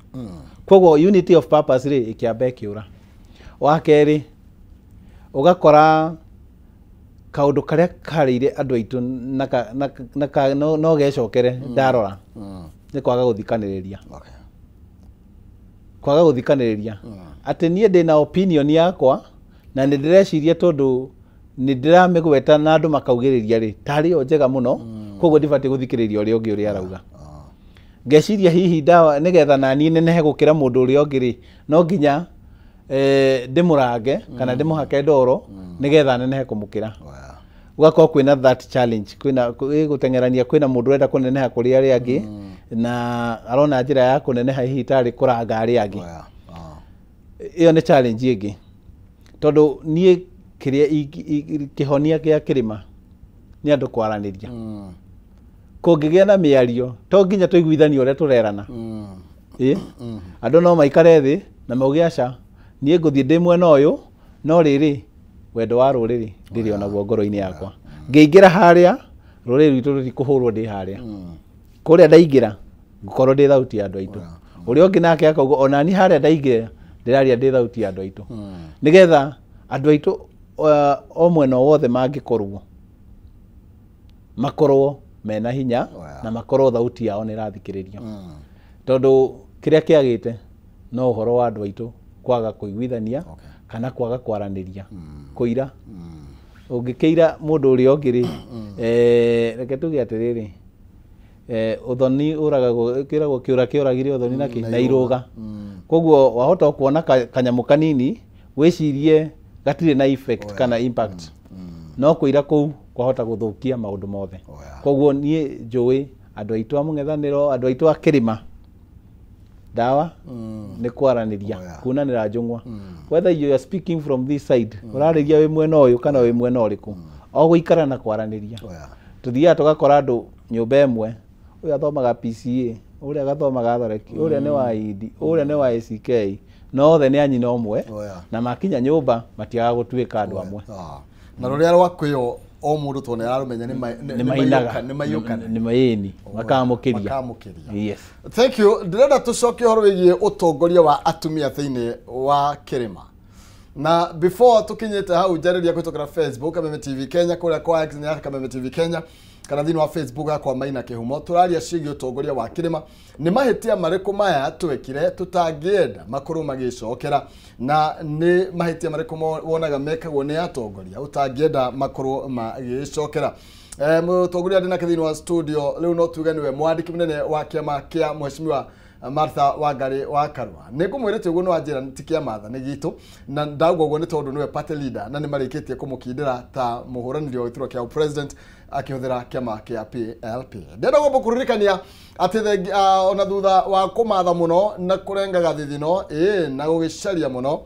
Koguo unity of purpose rĩ, ĩkĩamba ĩkĩũra. Wa kerĩ, ũgakora kaũndũ karĩa karĩire andũ aitũ no gecokere ndarora nĩ kwaga gũthikanĩrĩria. Kwaga gũthikanĩrĩria atĩ niĩ ndĩna opinion yakwa na nĩ ndĩreciria tondũ nĩ ndĩramĩgweta na andũ makaugĩrĩria rĩ, tarĩ yo njega mũno, koguo ndibatiĩ gũthikĩrĩria ũrĩa ũngĩ ũrĩa arauga. Ngeciria hihi ndawa nĩgetha naniĩ nenehe gũkĩra mũndũ ũrĩa ũngĩ rĩ, no nginya ndĩmũrange kana ndĩmũhake ndoro nĩgetha nenehe kũmũkĩra. Gũgakorwo kwĩna that challenge, kwĩna gũteng'erania, kwĩna mũndũ ũrenda kũneneha kũrĩ arĩa angĩ na arona njĩra ya kũneneha hihi tarĩ kũranga arĩa angĩ. Ĩyo nĩ challenge ĩngĩ, tondũ niĩ kĩrĩa kĩhonia kĩa kĩrĩma nĩ andũ kwaranĩria. Kũngĩgĩa na mĩario to nginya tũiguithanie ũrĩa tũrerana. Andũ no maikare thĩ na mauge aca, niĩ ngũthiĩ ndĩ mwena ũyũ, no rĩrĩ wendo wa rũrĩrĩ ndĩrĩ onaguo ngoro-inĩ yakwa. Ngĩingĩra harĩa rũrĩrĩ rwitũ rũtikũhũrwo ndĩ harĩa. Kũrĩa ndaingĩra ngũkorwo ndĩ thauti ya andũ aitũ. Ũrĩa ũngĩ nake akauga onani harĩa ndaingĩra ndĩraria ndĩ thauti ya andũ aitũ. Nĩgetha andũ aitũ o mwena wothe mangĩkorwo makorwo mena hinya na makorwo thauti yao nĩ ĩrathikĩrĩrio. Tondũ kĩrĩa kĩagĩte no ũhoro wa andũ aitũ kwaga kũiguithania kana kwaga kwaranĩria, kũira. Ũngĩkĩira mũndũ ũrĩa ũngĩ rĩ, reke tuge atĩrĩrĩ, ũthoni ũragagwo, kĩragwo kĩũra kĩũragire ũthoni na kĩ? Na irũga. Koguo wahota kuona kanyamũ kanini wĩcirie gatirĩ na effect kana impact, no kũira kũu kwahota gũthũkia maũndũ mothe. Koguo niĩ njũĩ andũ aitũ a mũng'ethanĩro, andũ aitũ a kĩrĩma, ndawa nĩ kwaranĩria, kunanĩra njũng'wa. Whether you are speaking from this side, ũrarĩria wĩ mwena ũyũ kana wĩ mwena ũrĩkũ, o gũikara na kwaranĩria. Tũthiaga tũgakora andũ nyũmba ĩmwe, ũyũ athomaga PCA, ũrĩa agathomaga Athareki, ũrĩa nĩ wa ID, ũrĩa nĩ wa ACK, no othe nĩ a nyina ũmwe, na makinya nyũmba matiagaga gũtuĩka andũ amwe. Na rũrĩa rwakwĩo o mũndũ tondũ nĩararũmenya nĩ mainaga, nĩ nĩ maĩni, makamũkĩria. Yes. Thank you. Ndĩrenda tũcoke ũhoro wĩgiĩ ũtongoria wa atumia thĩinĩ wa kĩrĩma. Na before tũkinyĩte hau njarĩria kũhĩtũkĩra Facebook Kameme TV Kenya, kũrĩa kwa X nĩ Kameme TV Kenya, kana thĩinĩ wa Facebook yakwa Maina Kĩhumo, tũraria ciĩgiĩ ũtongoria wa kĩrĩma. Nĩ mahĩtia marĩkũ maya twekire tũtangĩenda makorwo magĩcokera, na nĩ mahĩtia marĩkũ wonaga mekagwo nĩ atongoria ũtangĩenda makorwo magĩcokera. Mũtongoria ndĩ nake thĩinĩ wa studio rĩu no tuge nĩwe mwandĩki mũnene wa kĩama kĩa Mheshimiwa Martha Wangari wa Karua. Nĩ ngũmwĩrĩte ũguo no anjĩra ti kĩa Martha nĩ gitũ, na ndauga ũguo nĩ tondũ nĩwe party leader na nĩ marĩkĩtie kũmũkindĩra ta mũhũranĩri wa gĩturwa kĩa president akĩhũthĩra kĩama kĩa PLP. Ndĩrenda gũkũririkania atĩ ona thutha wa kũmatha mũno na kũrengaga thithino na gũgĩcaria mũno,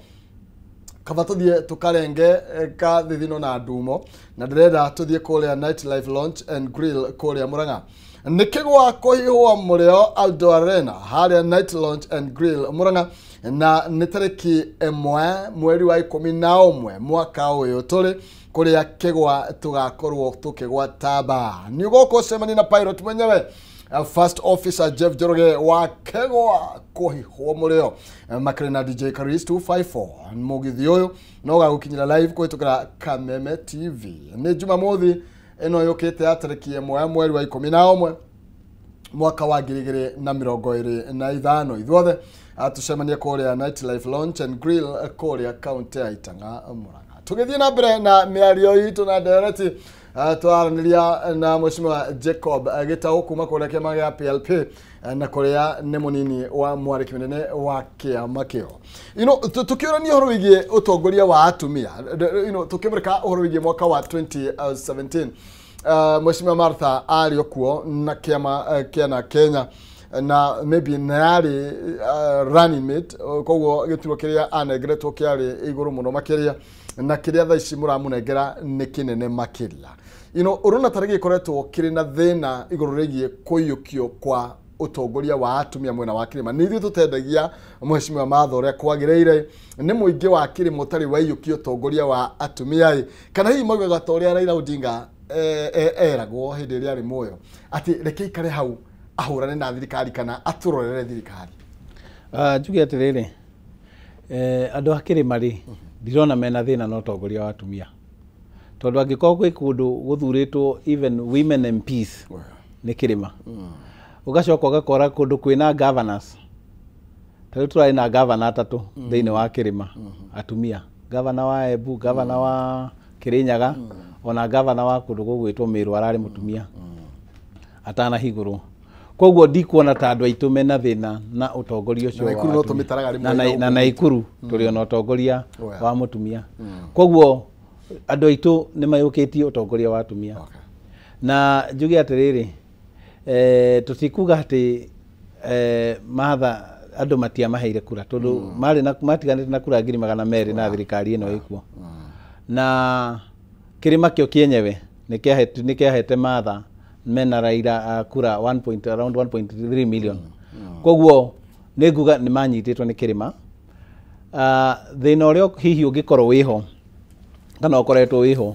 kaba tũthiĩ tũkarenge ka thithino na ndumo, na ndĩrenda tũthiĩ kũrĩa Nightlife Lounge and Grill kũrĩa Murang'a. Nĩ kĩgwa kũhihwo mũrĩo Aldo Arena harĩa Night Lounge and Grill Murang'a, na nĩ tarĩki 1 mweri wa 11 mwaka ũyũ tũrĩ, kũrĩa kĩgwa tũgakorwo tũkĩgwata ba. Nĩ ũgoka ũcemanie na pilot mwenyewe First Officer Jeff Njoroge wa kĩgwa kũhihwo mũrĩo makĩrĩ na DJ Karis 254. Mũgithi ũyũ no ũgagũkinyĩra live kũhĩtũkĩra Kameme TV. Nĩ Jumamothi ĩno yũkĩte ya tarĩki 1 mweri wa 11 mwaka wa 2025. Ithuothe tũcemanie kũrĩa Nightlife Lounge and Grill kũrĩa kaunti ya Itang'a Murang'a. Tũgĩthiĩ na mbere na mĩario itũ na ndereti, twaranĩria na Mheshimiwa Jacob Gĩtaũ kuma kũrĩa kĩama gĩa PLP na kũrĩa nĩ mũnini wa mwarĩki mũnene wa kĩama kĩo. Tũkĩũrania ũhoro wĩgiĩ ũtongoria wa atumia, tũkĩmũrĩka ũhoro wĩgiĩ mwaka wa 2017, Mheshimiwa Martha arĩ kuo na kĩama kĩa na Kenya, na maybe nĩ yarĩ running mate, koguo gĩturwa kĩrĩa anengeretwo kĩarĩ igũrũ mũno makĩria, na kĩrĩa thaa ici mũramũnengera nĩ kĩnene makĩria. Ũrona tarĩ gĩkoretwo kĩrĩ na thĩna igũrũ rĩgiĩ kũiyũkio kwa ũtongoria wa atumia mwena wa kĩrĩma. Nĩ ithuĩ tũtendagia Mheshimiwa Martha ũrĩa kwagĩrĩire, nĩ mũingĩ wa kĩrĩma ũtarĩ waiyũkia ũtongoria wa atumia, kana hihi maugaga ta ũrĩa Raila Odinga eragwo hĩndĩ ĩrĩa arĩ muoyo atĩ reke ikare hau ahũrane na thirikari kana atũrorere thirikari. Njuge atĩrĩrĩ, andũ a kĩrĩma rĩ, ndirona mena thĩna na ũtongoria wa atumia, tondũ angĩkorwo gwĩ kũndũ gũthurĩtwo even women MPs nĩ kĩrĩma. Ũgacoka ũgakora kũndũ kwĩna governors, ta rĩu tũrarĩ na governor atatũ thĩinĩ wa kĩrĩma atumia, governor wa Embu, governor wa Kĩrĩnyaga, ona governor wa kũndũ gũgwĩtwo Meru ararĩ mũtumia atanahingũrwo. Koguo ndikuona ta andũ aitũ mena thĩna na ũtongoria ũcio wa na Naikuru tũrĩ ona ũtongoria wa mũtumia. Koguo Andũ aitũ nĩ mayũkĩtie ũtongoria wa atumia. Na njuge atĩrĩrĩ, tũtikuga atĩ Martha andũ matiamaheire kura tondũ marĩ na matiganĩte na kura 200,000 na thirikari ĩno ĩkuo. Na kĩrĩma kĩo kĩenyewe nĩ kĩahete Martha mena Raila kura around 1.3 million. Koguo nĩ nguga nĩ manyitĩtwo nĩ kĩrĩma. Thĩna ũrĩa hihi ũngĩkorwo wĩho kana ũkoretwo wĩho,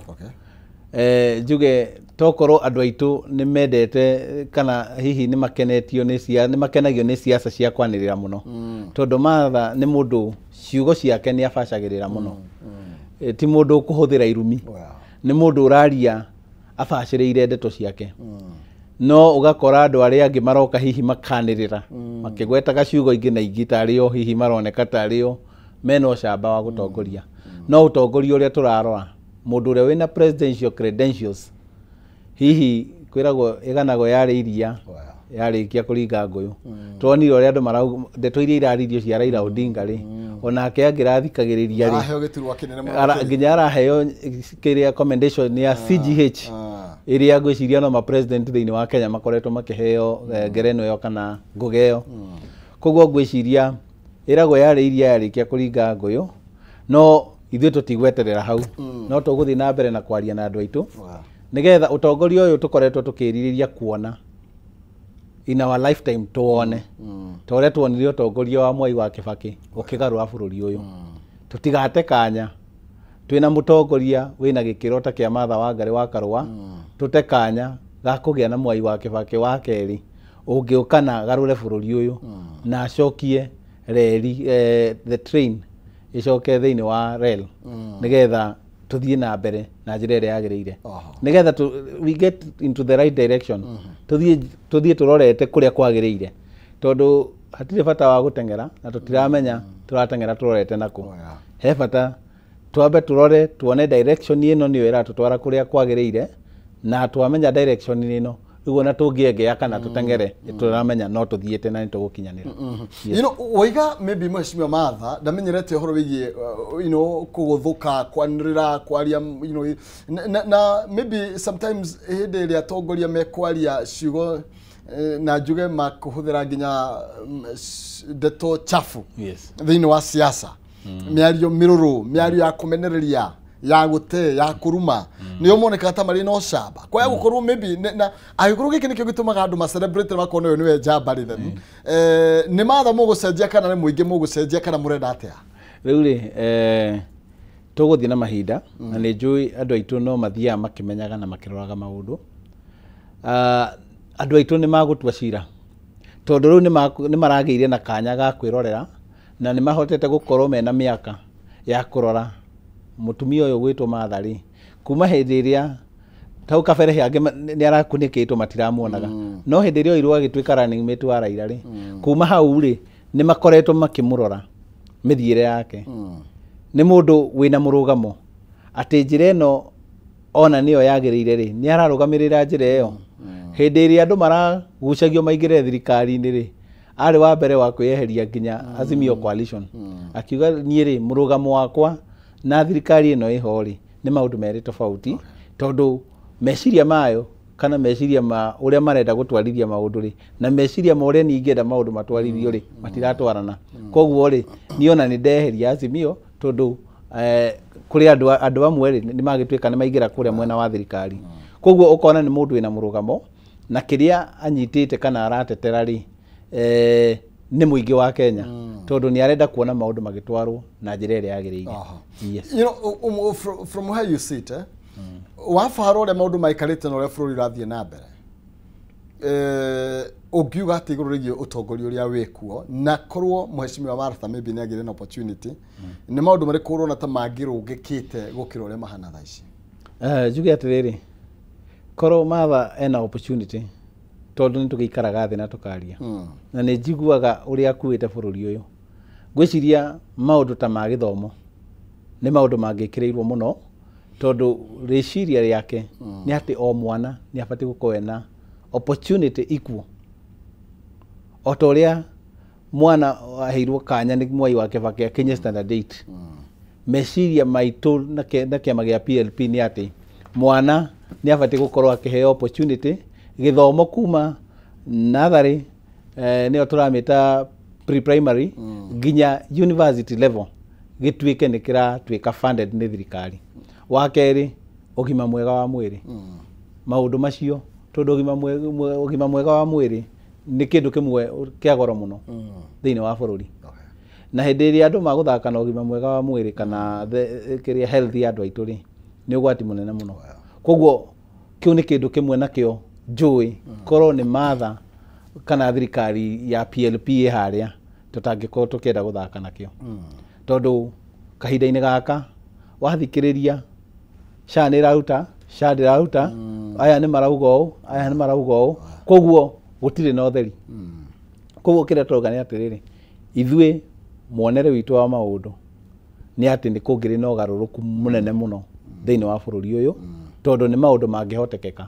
njuge tokorwo andũ aitũ nĩ mendete kana hihi nĩ makenetio nĩ nĩ makenagio nĩ siasa cia kwanĩrĩra mũno. Tondũ Martha nĩ mũndũ ciugo ciake nĩ abacagĩrĩra mũno. Ti mũndũ ũkũhũthĩra irumi. Nĩ mũndũ ũraria abacĩrĩire ndeto ciake. No ũgakora andũ arĩa angĩ maroka hihi makanĩrĩra makĩgwetaga ciugo ingĩ na ingĩ tarĩ o hihi maroneka tarĩ o mena ũcamba wa gũtongoria. No ũtongoria ũrĩa tũrarora mũndũ ũrĩa wĩna presidential credentials hihi kwĩragwo ĩganagwo yarĩ iria yarĩkia kũringa ngũyũ. Tuonire ũrĩa andũ marauga ndeto iria iraririo cia Raila Odinga rĩ, onake angĩrathikagĩrĩria rĩ, araheo gĩturwa kĩnene mũno, nginya araheo kĩrĩa commendation ya CGH ĩrĩa ngwĩciria no ma president thĩinĩ wa Kenya makoretwo makĩheo ngerenwa ĩyo kana ngũga ĩyo. Koguo ngwĩciria ĩragwo yarĩ iria yarĩkia kũringa ngũyũ, no ithuĩ tũtigweterera hau, no tũgũthiĩ na mbere na kwaria na andũ aitũ nĩgetha ũtongoria ũyũ tũkoretwo tũkĩrirĩria kuona in our lifetime tuone ta ũrĩa tuonire ũtongoria wa Mwai wa Kibaki ũkĩgarũra bũrũri ũyũ. Tũtigate kanya twĩna mũtongoria wĩna gĩkĩro ta kĩa Martha Wangari wa Karũa, tũte kanya ga kũgĩa na Mwai wa Kibaki wa kerĩ ũngĩũka na agarũre bũrũri ũyũ na acokie reri, the train ĩcoke thĩinĩ wa rail nĩgetha tũthiĩ na mbere na njĩra ĩrĩa yagĩrĩire, nĩgetha we get into the right direction, tũthiĩ tũrorete kũrĩa kwagĩrĩire, tondũ hatirĩ bata wa gũteng'era na tũtiramenya tũrateng'era tũrorete nakũ. He bata twambe tũrore tuone direction ĩno nĩyo ĩratũtwara kũrĩa kwagĩrĩire, na twamenya direction ĩno rĩu ona tũngĩengea kana tũteng'ere tũramenya no tũthiĩte na nĩtũgũkinyanĩra. You know, waiga maybe mheshimiwa Martha ndamenyerete ũhoro wĩgiĩ you know, kũgũthũka, kwanĩrĩra, kwaria, you know, na maybe sometimes hĩndĩ ĩrĩa atongoria mekwaria ciugo na njuge makũhũthĩra nginya ndeto chafu thĩinĩ wa siasa, mĩario mĩrũrũ, mĩario ya kũmenereria, ya gũte, ya kũruma, nĩo monekaga ta marĩ na ũcamba. Kwaya gũkorwo maybe na angĩkorwo gĩkĩ nĩkĩo gĩtũmaga andũ ma celebrate makona ũyũ nĩwe njamba rĩ, then nĩ Martha mũgũcenjia kana nĩ mũingĩ mũgũcenjia kana mũrenda atĩa? Rĩu rĩ tũgũthiĩ na mahinda, na nĩ njũĩ andũ aitũ no mathiaga makĩmenyaga na makĩroraga maũndũ. Andũ aitũ nĩ magũtua cira tondũ rĩu nĩ maragĩire na kanya ga kwĩrorera na nĩ mahotete gũkorwo mena mĩaka ya kũrora mũtumia ũyũ gwĩtwo Martha rĩ, kuma hĩndĩ ĩrĩa tau kabere angĩ nĩ arakunĩkĩtwo matiramuonaga, no hĩndĩ ĩrĩa oirwo agĩtuĩka running mate wa Raila rĩ, kuma hau rĩ nĩ makoretwo makĩmũrora mĩthiĩre yake. Nĩ mũndũ wĩna mũrũgamo atĩ njĩra ĩno ona nĩyo yagĩrĩire rĩ, nĩ ararũgamĩrĩra njĩra ĩyo. Hĩndĩ ĩrĩa andũ maragucagio maingĩre thirikari-inĩ rĩ, arĩ wa mbere wa kwĩyeheria nginya Azimio coalition, akiuga niĩ rĩ mũrũgamo wakwa na thirikari ĩno ĩho rĩ nĩ maũndũ merĩ tofauti, tondũ meciria mayo kana meciria ma ũrĩa marenda gũtwarithia maũndũ rĩ na meciria ma ũrĩa niĩ ingĩenda maũndũ matwarithio rĩ matiratwarana. Koguo rĩ niĩ ona nĩ ndeheria Azimio tondũ kũrĩ andũ amwe rĩ nĩ magĩtuĩka nĩ maingĩra kũrĩa mwena wa thirikari. Koguo ũkona nĩ mũndũ wĩna mũrũgamo na kĩrĩa anyitĩte kana aratetera rĩ nĩ mũingĩ wa Kenya, tondũ nĩ arenda kuona maũndũ magĩtwarwo na njĩra ĩrĩa yagĩrĩire. Yes. You know, from where you sit, wabara ũrĩa maũndũ maikarĩte na ũrĩa bũrũri ũrathiĩ na mbere, ũngiuga atĩ igũrũ rĩgiĩ ũtongoria ũrĩa wĩkuo, na korwo mheshimiwa Martha maybe nĩ agĩire na opportunity, nĩ maũndũ marĩkũ ũrona ta mangĩrũngĩkĩte gũkĩra ũrĩa mahana thaa ici? Njuge atĩrĩrĩ, korwo Martha ena opportunity, tondũ nĩ tũgĩikaraga thĩ na tũkaria, na nĩ njiguaga ũrĩa akuĩte bũrũri ũyũ, ngwĩciria maũndũ ta ma gĩthomo nĩ maũndũ mangĩkĩrĩirwo mũno, tondũ rĩciria rĩake nĩ atĩ o mwana nĩ abatiĩ gũkorwo ena opportunity equal, o ta ũrĩa mwana aheirwo kanya nĩ Mwai wa Kibaki akinye standard 8. Meciria maitũ na kĩama gĩa PLP nĩ atĩ mwana nĩ abatiĩ gũkorwo akĩheo opportunity gĩthomo kuma natharĩ, nĩyo tũramĩta pre-primary, nginya university level gĩtuĩke nĩ kĩratuĩka funded nĩ thirikari. Wa kerĩ, ũgima mwega wa mwĩrĩ. Maũndũ macio, tondũ ũgima mwega wa mwĩrĩ nĩ kĩndũ kĩmwe kĩa goro mũno thĩinĩ wa bũrũri. Na hĩndĩ ĩrĩa andũ magũthaka na ũgima mwega wa mwĩrĩ kana kĩrĩa health ya andũ aitũ rĩ, nĩ ũgwati mũnene mũno. Koguo kĩu nĩ kĩndũ kĩmwe nakĩo njũĩ korwo nĩ matha kana thirikari ya PLP ĩ harĩa tũtangĩkorwo tũkĩenda gũthaka nakĩo. Tondũ kahinda-inĩ gaka wathikĩrĩria SHA nĩ ĩraruta, SHA ndĩraruta, aya nĩ marauga ũũ, aya nĩ marauga ũũ, koguo gũtirĩ na ũtheri. Koguo kĩrĩa tũrauga nĩ atĩrĩrĩ, ithuĩ muonere witũ wa maũndũ nĩ atĩ nĩ kũngĩrĩ na ũgarũrũku mũnene mũno thĩinĩ wa bũrũri ũyũ, tondũ nĩ maũndũ mangĩhotekeka.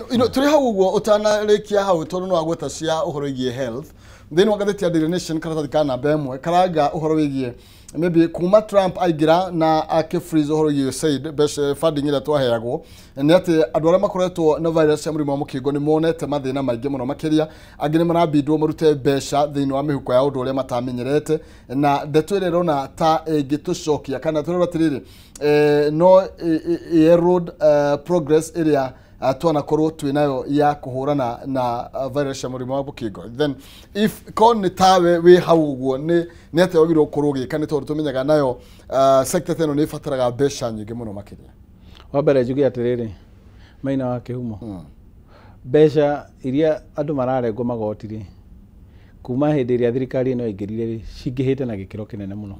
Tũrĩ hau ũguo ũtanarĩkia hau, tondũ no wagweta cia ũhoro wĩgiĩ health thĩinĩ wa ngathĩti ya Daily Nation karatathi ka namba 1 karanga ũhoro wĩgiĩ maybe kuma Trump aingĩra na akĩ freeze ũhoro wĩgiĩ USAID mbeca funding ĩrĩa twaheagwo, nĩ atĩ andũ arĩa makoretwo na virus ya mũrimũ wa mũkingo nĩ monete mathĩna maingĩ mũno makĩria, angĩ nĩ marambindwo marute mbeca thĩinĩ wa mĩhuko ya ũndũ ũrĩa matamenyerete, na ndeto ĩrĩa ĩrona ta ĩngĩtũcokia kana tũrora atĩrĩrĩ, no erode progress ĩrĩa twanakorwo twĩnayo ya kũhũrana na virus ya mũrimũ wa mũkingo. Then if korwo nĩ tawe wĩ hau ũguo, nĩ atĩa wagĩrĩirwo gũkorwo ũgĩka, nĩ tondũ tũmenyaga nayo sector ĩno nĩ ĩbataraga mbeca nyingĩ mũno makĩria. Wa mbere njuge atĩrĩrĩ, Maina wa Kĩhumo, mbeca iria andũ mararengwo magoti rĩ, kuma hĩndĩ ĩrĩa thirikari ĩno yaingĩrire rĩ, cingĩhĩte na gĩkĩro kĩnene mũno.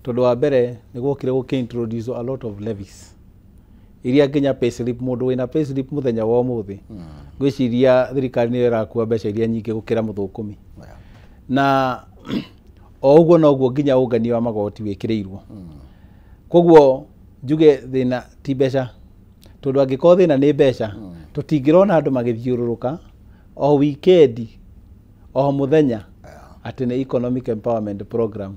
Tondũ wa mbere nĩ gwokire gũkĩ introduce a lot of levies iria nginya payslip, mũndũ wĩna payslip mũthenya wa ũmũthĩ ngwĩciria thirikari nĩyo ĩrakua mbeca iria nyingĩ gũkĩra mũthũkũmi. Na o ũguo noguo nginya ũngania wa magoti wĩkĩrĩirwo. Koguo njuge thĩna ti mbeca, tondũ angĩkorwo thĩna nĩ mbeca tũtingĩrona andũ magĩthiũrũrũka o weekend o mũthenya atĩ nĩ economic empowerment program.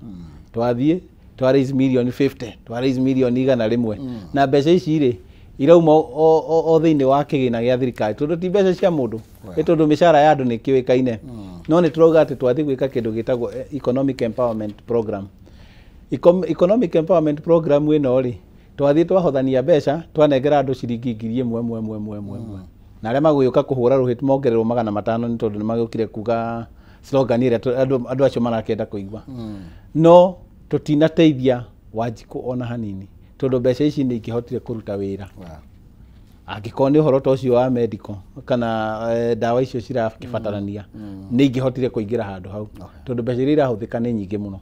Twathiĩ twa raise million 50, twa raise million 100, na mbeca ici rĩ irauma o thĩinĩ wa kĩgĩna gĩa thirikari, tondũ ti mbeca cia mũndũ, nĩ tondũ mĩcara ya andũ nĩ kĩũĩkaine. No nĩ tũrauga atĩ twathiĩ gwĩka kĩndũ gĩtagwo economic empowerment program. Economic empowerment program ĩno rĩ, twathiĩ twahothania mbeca twanengera andũ ciringi 1,000 ĩmwe ĩmwe ĩmwe, na arĩa magũgĩũka kũhũra rũhĩ mongererwo 500 nĩ tondũ nĩ magĩũkire kuga slogan ĩrĩa andũ acio marakĩenda kũigua. No tũtinateithia Wanjikũ ona hanini, tondũ mbeca ici nĩ ingĩhotire kũruta wĩra. Angĩkorwo nĩ ũhoro ta ũcio wa medical kana ndawa icio cirakĩbatarania, nĩ ingĩhotire kũingĩra handũ hau, tondũ mbeca iria irahũthĩka nĩ nyingĩ mũno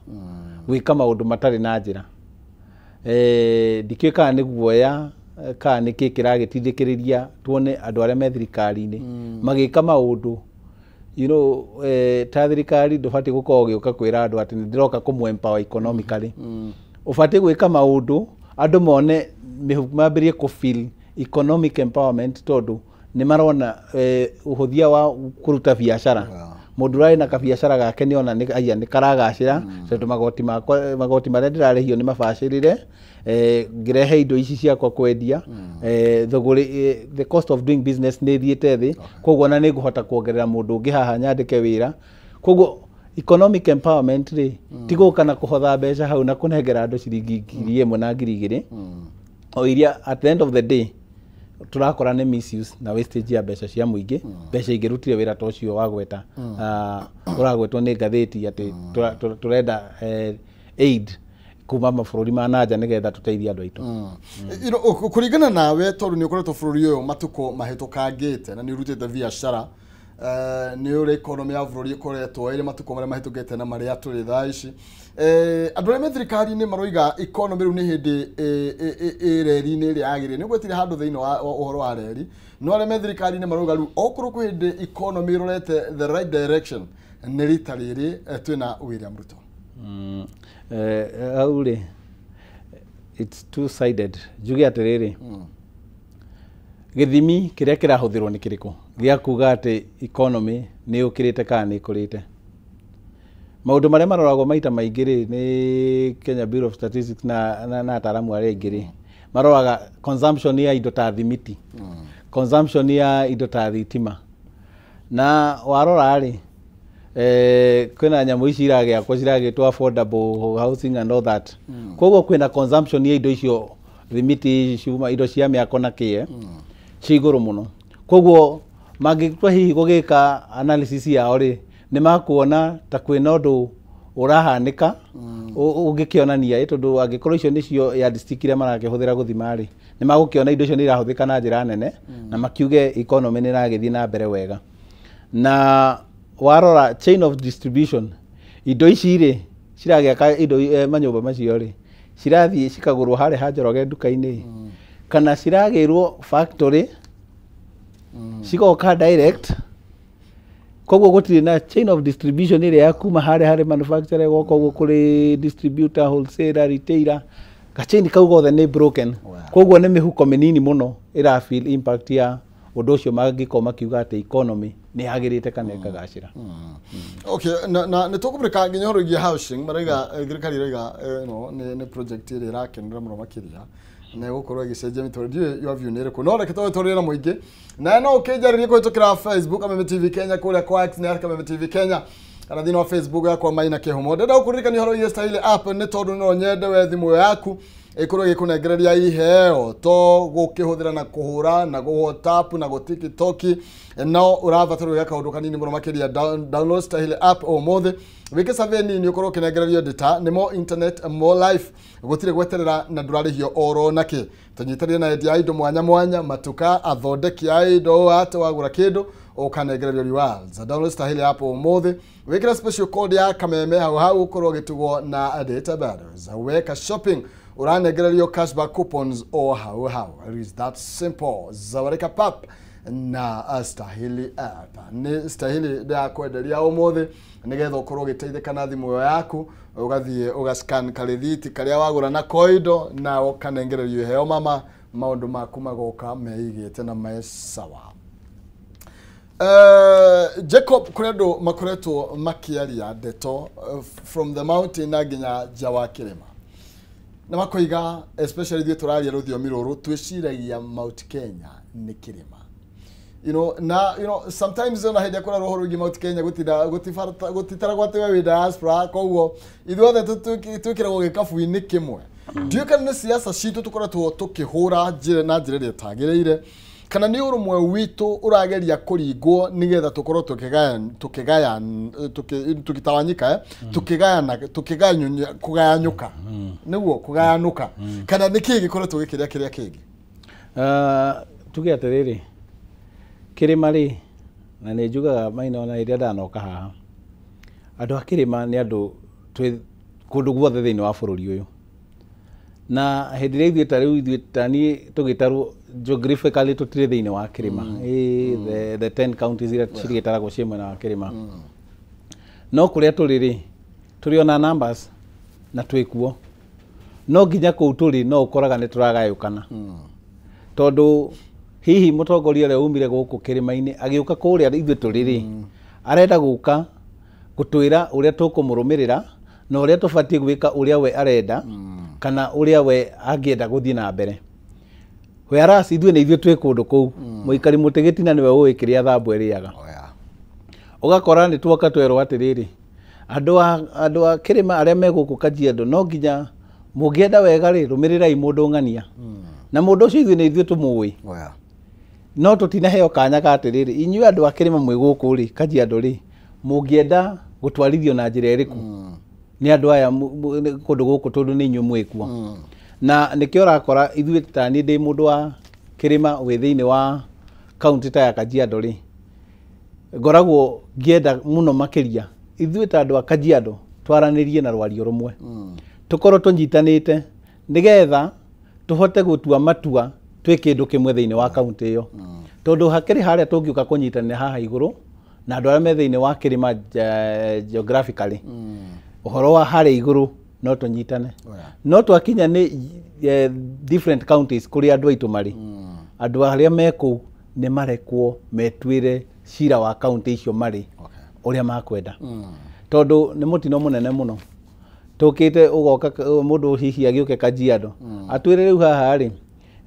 gwĩka maũndũ matarĩ na njĩra. Ndikĩũĩ kana nĩ guoya kana nĩ kĩ kĩragĩtindĩkĩrĩria tuone andũ arĩa me thirikari-inĩ magĩka maũndũ. You know, ta thirikari ndũbatiĩ gũkorwo ũgĩũka kwĩra andũ atĩ nĩ ndĩroka kũmũ empower economically. Ũbatiĩ gwĩka maũndũ andũ mone mambĩrĩrie kũ feel economic empowerment, tondũ nĩ marona ũhũthia wa kũruta biacara. Mũndũ ũrarĩ na kabiacara gake nĩ ona nĩ karagacĩra, tondũ magoti makwa, magoti marĩa ndĩrarĩhio nĩ mabacĩrĩre, ngĩrehe indo ici ciakwa kwendia, thogorĩ, the cost of doing business nĩ ĩthiĩte thĩ, koguo ona nĩ ngũhota kuongerera mũndũ ũngĩ haha nyandĩke wĩra. Koguo economic empowerment rĩ, ti gũka na kũhotha mbeca hau na kũnengera andũ ciringi 1,000 na 2,000, o iria at the end of the day tũrakora nĩ misuse na wastage ya mbeca cia mũingĩ, mbeca ingĩrutire wĩra ta ũcio wagweta, ũragwetwo nĩ ngathĩti atĩ tũrenda aid kuma mabũrũri ma nanja nĩgetha tũteithie andũ aitũ. Kũringana nawe, tondũ nĩ ũkoretwo bũrũri ũyũ matukũ mahĩtũkangĩte na nĩ ũrutĩte biacara, nĩ ũrĩa economy ya bũrũri ĩkoretwo ĩrĩ matukũ marĩa mahĩtũkĩte na marĩa tũrĩ thaa ici, andũ arĩa me thirikari-inĩ maroiga economy rĩu nĩ hĩndĩ ĩ reri-inĩ ĩrĩa yagĩrĩire. Nĩ gwetire handũ thĩinĩ wa ũhoro wa reri, no arĩa me thirikari-inĩ marauga rĩu okorwo kwĩ hĩndĩ economy ĩrorete the right direction nĩ rita rĩrĩ twĩna William Ruto. Hau rĩ, it's two sided. Njuge atĩrĩrĩ, gĩthimi kĩrĩa kĩrahũthĩrwo nĩ kĩrĩkũ gĩa kuga atĩ economy nĩ yũkĩrĩte kana nĩ ĩkũrĩte? Maũndũ marĩa maroragwo maita maingĩ rĩ nĩ Kenya Bureau of Statistics na ataaramu arĩa aingĩ rĩ maroraga consumption ya indo ta thimiti, consumption ya indo ta thitima. Na warora rĩ, kwĩna nyamũ ici iragĩakwo ciragĩtwo affordable housing and all that. Koguo kwĩna consumption ya indo icio, thimiti, cuma, indo cia mĩako na kĩĩ, ci igũrũ mũno. Koguo mangĩtua hihi gũgĩka analysis yao rĩ, nĩ makuona ta kwĩna ũndũ ũrahanĩka ũngĩkĩonania, tondũ angĩkorwo icio nĩcio yardstick iria marakĩhũthĩra gũthima rĩ, nĩ magũkĩona indo icio nĩ irahũthĩka na njĩra nene, na makiuge economy nĩ ĩragĩthiĩ na mbere wega. Na warora chain of distribution, indo ici rĩ ciragĩaka indo, manyũmba macio rĩ, cirathiĩ cikagũrwo harĩa ha Njoroge nduka-inĩ, kana ciragĩrwo factory, cigoka direct. Koguo gũtirĩ na chain of distribution ĩrĩa ya kuma harĩa harĩ manufacturer goka ũguo kũrĩ distributor, wholesaler, retailer. Gachain kau gothe nĩ broken. Koguo nĩ mĩhuko mĩnini mũno ĩra feel impact ya ũndũ ũcio mangĩkorwo makiuga atĩ economy nĩ yagĩrĩte kana ĩkagacĩra. Okay, na nĩ tũkũmũrĩka nginya ũhoro wĩgiĩ housing. Maraiga, thirikari ĩraiga, no nĩ project ĩrĩa ĩrakenera mũno makĩria na ĩgũkorwo ĩgĩcenjia mĩtũrĩre. Ndiũĩ your view nĩ ĩrĩkũ, no reke tũgĩtũrĩre na mũingĩ na no ũkĩnjarĩrie kũhĩtũkĩra Facebook Kameme TV Kenya, kũrĩa kwa X nĩ Kameme TV Kenya, kana thĩinĩ wa Facebook yakwa Maina Kĩhumo. Ndĩrenda gũkũririkania ũhoro wĩgiĩ Style app, nĩ tondũ no nyende we thimũ ĩyo yaku ĩkorwo ĩgĩkũnengereria iheo, to gũkĩhũthĩra na kũhũra na gũ WhatsApp na gũ TikTok, no ũrabatara gwĩka kaũndũ kanini mũno makĩria. Download Style app ũmũthĩ, wĩke survey nini, ũkorwo ũkĩnengererio data. Nĩ more internet, more life, gũtirĩ gweterera na ndũrarĩhio oro nakĩ. Tũnyitanĩre na endia a indo mwanya mwanya, matuka, athondeki a indo, atĩ wagũra kĩndũ ũkanengererio rewards. Download Style app ũmũthĩ, wĩkĩre special code ya Kameme hau hau, ũkorwo ũgĩtugwo na data bundles. Weka shopping ũranengererio cashback coupons o hau hau. It is that simple. Zawarika pap na Stahili app. Nĩ Stahili ndĩrakwenderia ũmũthĩ nĩgetha ũkorwo ũgĩteithĩka na thimũ ĩyo yaku, ũgathiĩ ũgascan karĩthiti karĩa wagũra na koindo na ũkanengererio iheo mama, maũndũ maku magoka meigĩte na me sawa. Jacob, kũrĩ andũ makoretwo makĩaria ndeto from the mountain na nginya nja wa kĩrĩma, na makoiga especially ithuĩ tũraria rũthiomi rũrũ twĩciragia Mount Kenya nĩ kĩrĩma, na sometimes ona hĩndĩ ĩrĩa kũrarwo ũhoro wĩgiĩ Mount Kenya gũtitaragwo atĩ we wĩ diaspora, koguo ithuothe twĩkĩragwo gĩkabu-inĩ kĩmwe. Ndiũĩ kana nĩ siasa citũ tũkoretwo tũkĩhũra njĩra na njĩra ĩrĩa ĩtagĩrĩire, kana nĩ ũrũmwe witũ ũrageria kũringwo nĩgetha tũkorwo tũgĩtawanyika, tũkĩgayana, kũgayanyũka, nĩguo kũgayanũka, kana nĩ kĩĩ gĩkoretwo gĩkĩrĩa kĩrĩa kĩngĩ? Tuge atĩrĩrĩ, kĩrĩma rĩ, na nĩ njugaga Maina ona rĩrĩa ndanoka haha, andũ a kĩrĩma nĩ andũ twĩ kũndũ guothe thĩinĩ wa bũrũri ũyũ. Na hĩndĩ ĩrĩa ithuĩ ta rĩu ithuĩ ta niĩ tũgĩtarwo geographically tũtirĩ thĩinĩ wa kĩrĩma, the 10 counties iria cigĩtaragwo ciĩ mwena wa kĩrĩma, no kũrĩa tũrĩ rĩ, tũrĩ ona numbers na twĩ kuo, no nginya kũu tũrĩ no ũkoraga nĩ tũragayũkana, tondũ hihi mũtongoria ũrĩa umire gũkũ kĩrĩma-inĩ agĩũka kũrĩa ithuĩ tũrĩ rĩ, arenda gũka gũtwĩra ũrĩa tũkũmũrũmĩrĩra na ũrĩa tũbatiĩ gwĩka ũrĩa we arenda, kana ũrĩa we angĩenda gũthiĩ na mbere, whereas ithuĩ nĩ ithuĩ twĩ kũndũ kũu. Mũikari mũtĩ gĩtina nĩwe ũĩ kĩrĩa thambu ĩrĩaga. Ũgakora nĩ tuoka twerwo atĩrĩrĩ, andũ a kĩrĩma arĩa me gũkũ Kajiado, no nginya mũngĩenda wega rĩ, rũmĩrĩrai mũndũ ng'ania, na mũndũ ũcio ithuĩ nĩ ithuĩ tũmũĩ, no tũtinaheo kanya ga atĩrĩrĩ, inyuĩ andũ a kĩrĩma mwĩ gũkũ rĩ Kajiado rĩ, mũngĩenda gũtwarithio na njĩra ĩrĩkũ nĩ andũ aya kũndũ gũkũ, tondũ nĩ inyuĩ mwĩkuo. Na nĩkĩo ũrakora ithuĩ ta niĩ ndĩ mũndũ wa kĩrĩma wĩ thĩinĩ wa kaunti ta ya Kajiado rĩ, ngoragwo ngĩenda mũno makĩria ithuĩ ta andũ a Kajiado twaranĩrie na rwario rũmwe, tũkorwo tũnyitanĩte nĩgetha tũhote gũtua matua twĩ kĩndũ kĩmwe thĩinĩ wa kaunti ĩyo, tondũ hakĩrĩ harĩa tũngĩũka kũnyitanĩra haha igũrũ na andũ arĩa me thĩinĩ wa kĩrĩma geographically, ũhoro wa harĩa igũrũ no tũnyitane, no twakinya nĩ different counties kũrĩa andũ aitũ marĩ, andũ arĩa me kũu nĩ marekwo metuĩre cira wa kaunti icio marĩ ũrĩa makwenda. Tondũ nĩ mũtino mũnene mũno. Tũkĩte ũgoka mũndũ hihi agĩũke Kajiado. Atwĩre rĩu haha rĩ,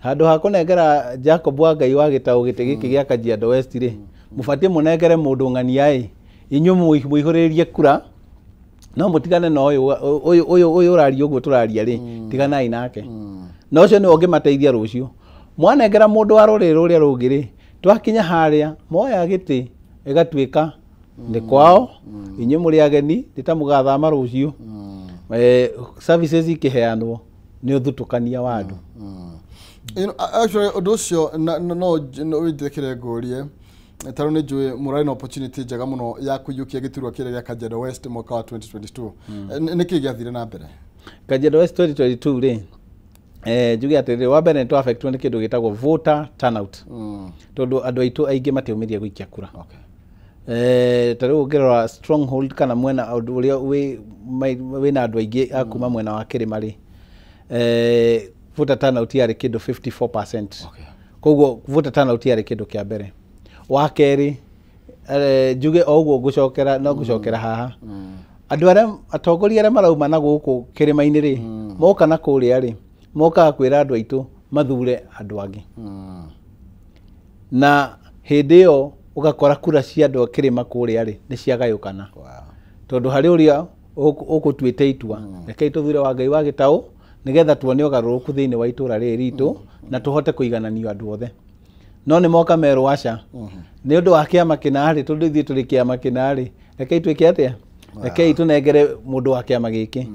handũ ha kũnengera Jacob wa Ngai wa Gĩtaũ gĩtĩ gĩkĩ gĩa Kajiado West rĩ, mũbatiĩ mũnengere mũndũ ng'ania ĩ, inyuĩ mũihũrĩrĩrie kura, no mũtigane na ũyũ ũyũ ũyũ ũyũ ũraria ũguo tũraria rĩ, tiganai nake. Na ũcio nĩwe ũngĩmateithia rũciũ. Mwanengera mũndũ wa rũrĩrĩ rũrĩa rũngĩ rĩ, twakinya harĩa moya gĩtĩ ĩgatuĩka nĩ kwao, inyuĩ mũrĩ ageni, nĩ ta mũgathama rũciũ. Services ikĩheanwo nĩ ũthutũkania wa andũ. You know, actually ũndũ ũcio no wĩnjĩkĩre ngũrie ta rĩu nĩ njũĩ mũrarĩ na opportunity njega mũno ya kũiyũkia gĩturwa kĩrĩa gĩa Kajiado West mwaka wa 2022. Nĩ kĩĩ gĩathire na mbere? Kajiado West 2022 rĩ, njuge atĩrĩrĩ, wa mbere nĩ twa-affectwo nĩ kĩndũ gĩtagwo voter turnout, tondũ andũ aitũ aingĩ matiaumĩrire gũikia kura. Ta rĩu ũngĩrora stronghold kana mwena ũndũ ũrĩa wĩna andũ aingĩ a kuma mwena wa kĩrĩma rĩ, voter turnout yarĩ kĩndũ 54%. Koguo voter turnout yarĩ kĩndũ kĩa mbere. Wa kerĩ, njuge o ũguo ngũcokera no ngũcokera haha, andũ arĩa atongoria arĩa marauma na gũkũ kĩrĩma-inĩ rĩ, moka na kũrĩa rĩ, mokaga kwĩra andũ aitũ mathure andũ angĩ, na hĩndĩ ĩyo ũgakora kura cia andũ a kĩrĩma kũrĩa rĩ nĩ ciagayũkana. Tondũ harĩ ũrĩa ũgũtuĩte itua, rekei tũthure wa Ngai wa Gĩtaũ nĩgetha tuone ũgarũrũku thĩinĩ wa itũra rĩrĩ ritũ na tũhote kũigananio andũ othe. No nĩ moka merwo aca, nĩ ũndũ wa kĩama kĩna rĩ, tondũ ithuĩ tũrĩ kĩama kĩna rĩ, rekei twĩke atĩa, rekei tũnengere mũndũ wa kĩama gĩkĩ.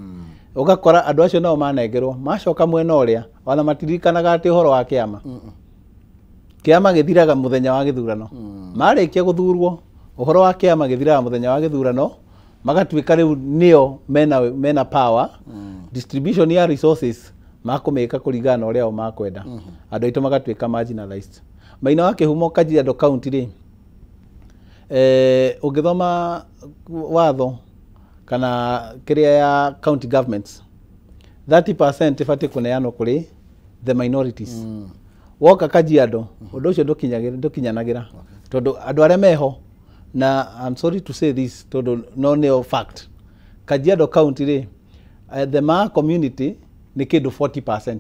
Ũgakora andũ acio nao manengerwo, macoka mwena ũrĩa ona matiririkanaga atĩ ũhoro wa kĩama. Kĩama gĩthiraga mũthenya wa gĩthurano. Marĩkia gũthurwo, ũhoro wa kĩama gĩthiraga mũthenya wa gĩthurano, magatuĩka rĩu nĩo mena power, distribution ya resources makũmĩka kũringana na ũrĩa o makwenda. Andũ aitũ magatuĩka marginalized. Maina wa Kĩhumo Kajiado County rĩ, ũngĩthoma watho kana kĩrĩa ya county governments, 30% ĩbatiĩ kũneanwo kũrĩ the minorities. Woka Kajiado, ũndũ ũcio ndũkinyanagĩra, tondũ andũ arĩa meho, na I'm sorry to say this, tondũ no nĩyo fact, Kajiado County rĩ, the Maa community nĩ kĩndũ 40%,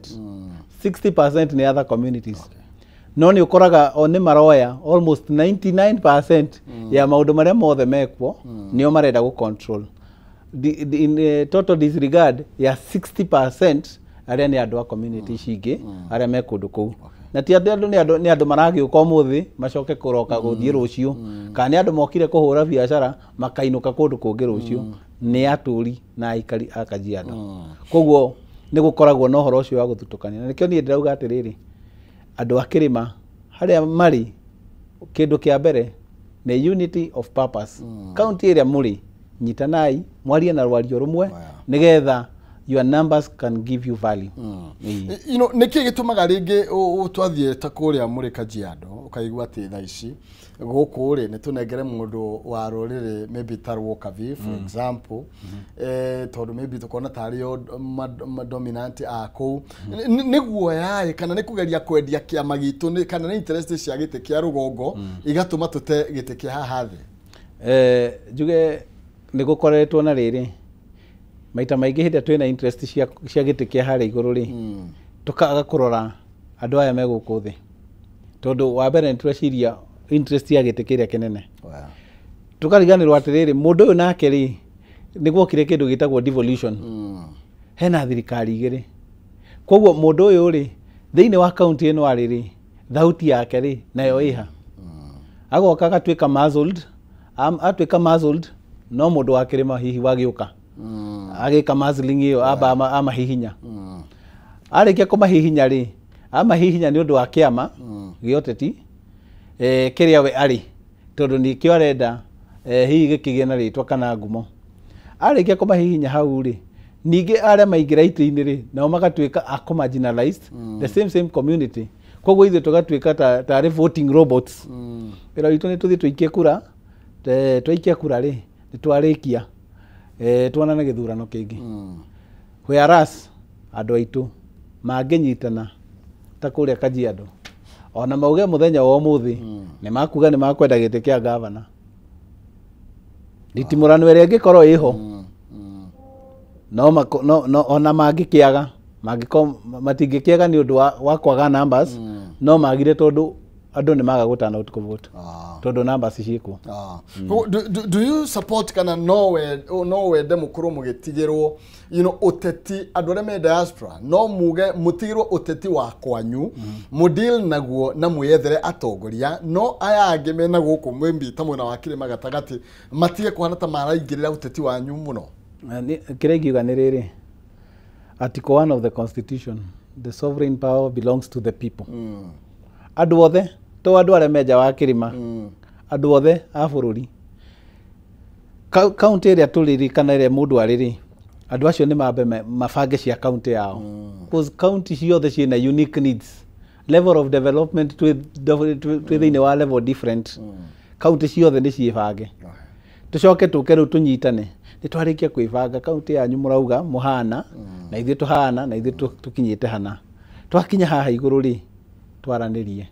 60% nĩ other communities. No nĩ ũkoraga o nĩ maroya almost 99% ya maũndũ marĩa mothe mekwo, nĩo marenda gũ control. In total disregard ya 60% arĩa nĩ andũ a community ici ingĩ arĩa me kũndũ kũu. Na ti andũ nĩ andũ maragĩũka ũmũthĩ macoke kũroka gũthiĩ rũciũ, kana nĩ andũ mokire kũhũra biacara makainũka kũndũ kũngĩ rũciũ, nĩ atũri na aikari a Kajiado. Koguo nĩ gũkoragwo na ũhoro ũcio wa gũthutũkania, na nĩkĩo niĩ ndĩrauga atĩrĩrĩ, andũ a kĩrĩma harĩa marĩ, kĩndũ kĩa mbere nĩ unity of purpose. County ĩrĩa mũrĩ, nyitanai mwarie na rwario rũmwe, nĩgetha your numbers can give you value. You know, nĩkĩ gĩtũmaga rĩngĩ twathiĩ ta kũrĩa mũrĩ Kajiado ũkaigua atĩ thaa ici gũkũ rĩ nĩ tũnengere mũndũ wa rũrĩrĩ maybe ta Rwokavi for example, tondũ maybe tũkona tarĩ o dominant a kũu, nĩ guoya kana nĩ kũgeria kwendia kĩama gitũ, kana nĩ interest cia gĩtĩ kĩa rũgongo igatũma tũte gĩtĩ kĩa haha thĩ? Njuge nĩ gũkoretwo na rĩrĩ maita maingĩ hĩndĩ ĩrĩa twĩna interest cia gĩtĩ kĩa harĩa igũrũ rĩ, tũkaga kũrora andũ aya me gũkũ thĩ, tondũ wa mbere nĩ tũreciria interest ya gĩtĩ kĩrĩa kĩnene. Tũkariganĩrwo atĩrĩrĩ, mũndũ ũyũ nake rĩ, nĩ gwokire kĩndũ gĩtagwo devolution. Hena thirikari igĩrĩ, koguo mũndũ ũyũ rĩ, thĩinĩ wa kaunti ĩno arĩ rĩ, thauti yake rĩ nayo ĩha, agoka agatuĩka muzzled, atuĩka muzzled, no mũndũ wa kĩrĩma hihi wagĩũka agĩka muzzling ĩyo, amba amahihinya, arĩkia kũmahihinya rĩ, amahihinya nĩ ũndũ wa kĩama gĩa ũteti kĩrĩa we arĩ, tondũ nĩkĩo arenda, hihi gĩkĩgĩe na rĩtwa kana ngumo. Arĩkia kũmahihinya hau rĩ, ningĩ arĩa maingĩra itĩ-inĩ rĩ, nao magatuĩka a kũ-marginalized the same community. Koguo ithuĩ tũgatuĩka tarĩ voting robots. Wĩra witũ nĩ tũthiĩ tũikie kura, twaikia kura rĩ, nĩ twarĩkia, tuonane gĩthurano kĩngĩ. Whereas andũ aitũ mangĩnyitana ta kũrĩa Kajiado, ona mauge mũthenya wa ũmũthĩ nĩ makuga nĩ makwenda gĩtĩ kĩa gavana, Nditimũrano ĩrĩa ĩngĩkorwo ĩho no no ona mangĩkĩaga mangĩkorwo matingĩkĩaga nĩ ũndũ wa kwaga numbers, no magire tondũ andũ nĩ maga gũ turn out kũ vote tondũ numbers ciĩkuo. Do you support kana no wende mũkorwo mũgĩtigĩrwo, you know, ũteti andũ arĩa me diaspora no muge mũtigĩrwo ũteti wa kwanyu mũdeal naguo na mwĩyethere atongoria, no aya angĩ mena gũkũ mwĩmbi ta mwena wa kĩrĩma gatagatĩ matige kũhana ta maraingĩrĩra ũteti wanyu mũno? Kĩrĩa ingiuga nĩ rĩrĩ, Article 1 of the Constitution, the sovereign power belongs to the people. Andũ othe to andũ arĩa menja wa kĩrĩma, andũ othe a bũrũri, kaunti ĩrĩa tũrĩ kana ĩrĩa mũndũ arĩ rĩ, andũ acio nĩ mambe mabange cia kaunti yao, because kaunti ciothe ciĩna unique needs, level of development twĩ thĩinĩ wa level different. Kaunti ciothe nĩ ciĩbange, tũcoke tũke rĩu tũnyitane. Nĩ twarĩkia kwĩbanga, kaunti yanyu mũrauga mũhana na ithuĩ tũhana na ithuĩ tũkinyĩte hana, twakinya haha igũrũ rĩ twaranĩrie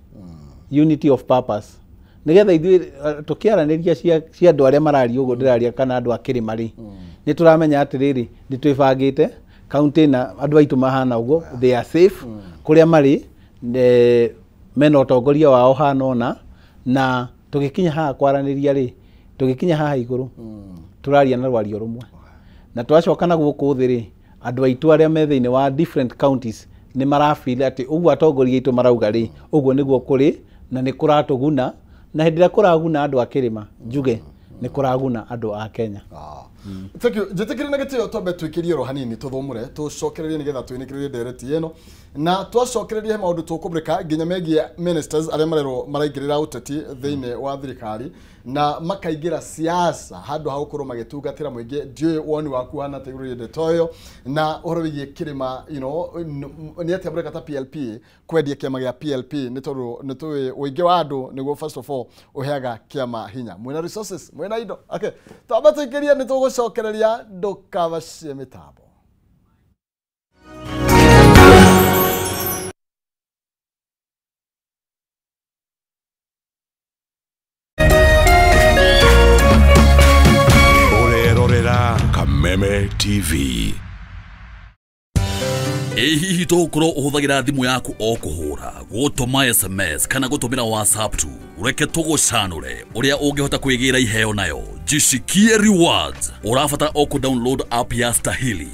unity of purpose, nigetha ithuĩ tũkĩaranĩria cia andũ arĩa mararia ũguo ndĩraria kana andũ a kĩrĩma rĩ, nĩ tũramenya atĩrĩrĩ nĩ twĩbangĩte kaunti na andũ aitũ mahana ũguo, they are safe kũrĩa marĩ, mena ũtongoria wao hana ũna, na tũgĩkinya haha kwaranĩria rĩ, tũgĩkinya haha igũrũ tũraria na rwario rũmwe, na twacoka na gũkũ thĩ rĩ, andũ aitũ arĩa me thĩinĩ wa different counties nĩ marafeel atĩ ũguo atongoria aitũ marauga rĩ, ũguo nĩguo kũrĩ na nĩ kũratũguna, na hĩndĩ ĩrĩa kũraguna andũ a kĩrĩma njuge nĩ kũraguna andũ a Kenya. Thank you. Njĩtĩkĩrie na gĩtĩo twambe twĩkĩrie oro hanini tũthũmũre tũcokererie nĩgetha twĩnĩkĩrĩrie ndereti ĩno, na twacokererie maũndũ tũkũmũrĩka nginya megiĩ ministers arĩa marerwo maraingĩrĩra ũteti thĩinĩ wa thirikari na makaingĩra siasa handũ ha gũkorwo magĩtungatĩra mũingĩ. Ndiũĩ woni waku hana atĩa igũrũ rĩa ndeto ĩyo na ũhoro wĩgiĩ kĩrĩma, you know, nĩ atĩa mũreka ta PLP kwendia kĩama gĩa PLP, nĩ tondũ nĩ tũĩ ũingĩ wa andũ nĩguo first of all ũheaga kĩama hinya, mwĩna resources, mwĩna indo. Okay, twambe tũikĩrie nĩ tũgũcokereria, ndũkabacie mĩtambo. Kameme TV. Ĩ hihi tũgũkorwo ũhũthagĩra thimũ yaku o kũhũra, gũtũma SMS kana gũtũmĩra WhatsApp tu? Reke tũgũcanũre ũrĩa ũngĩhota kwĩgĩra iheo nayo. Jishikie Rewards. Ũrabatara o kũ download app ya Stahili.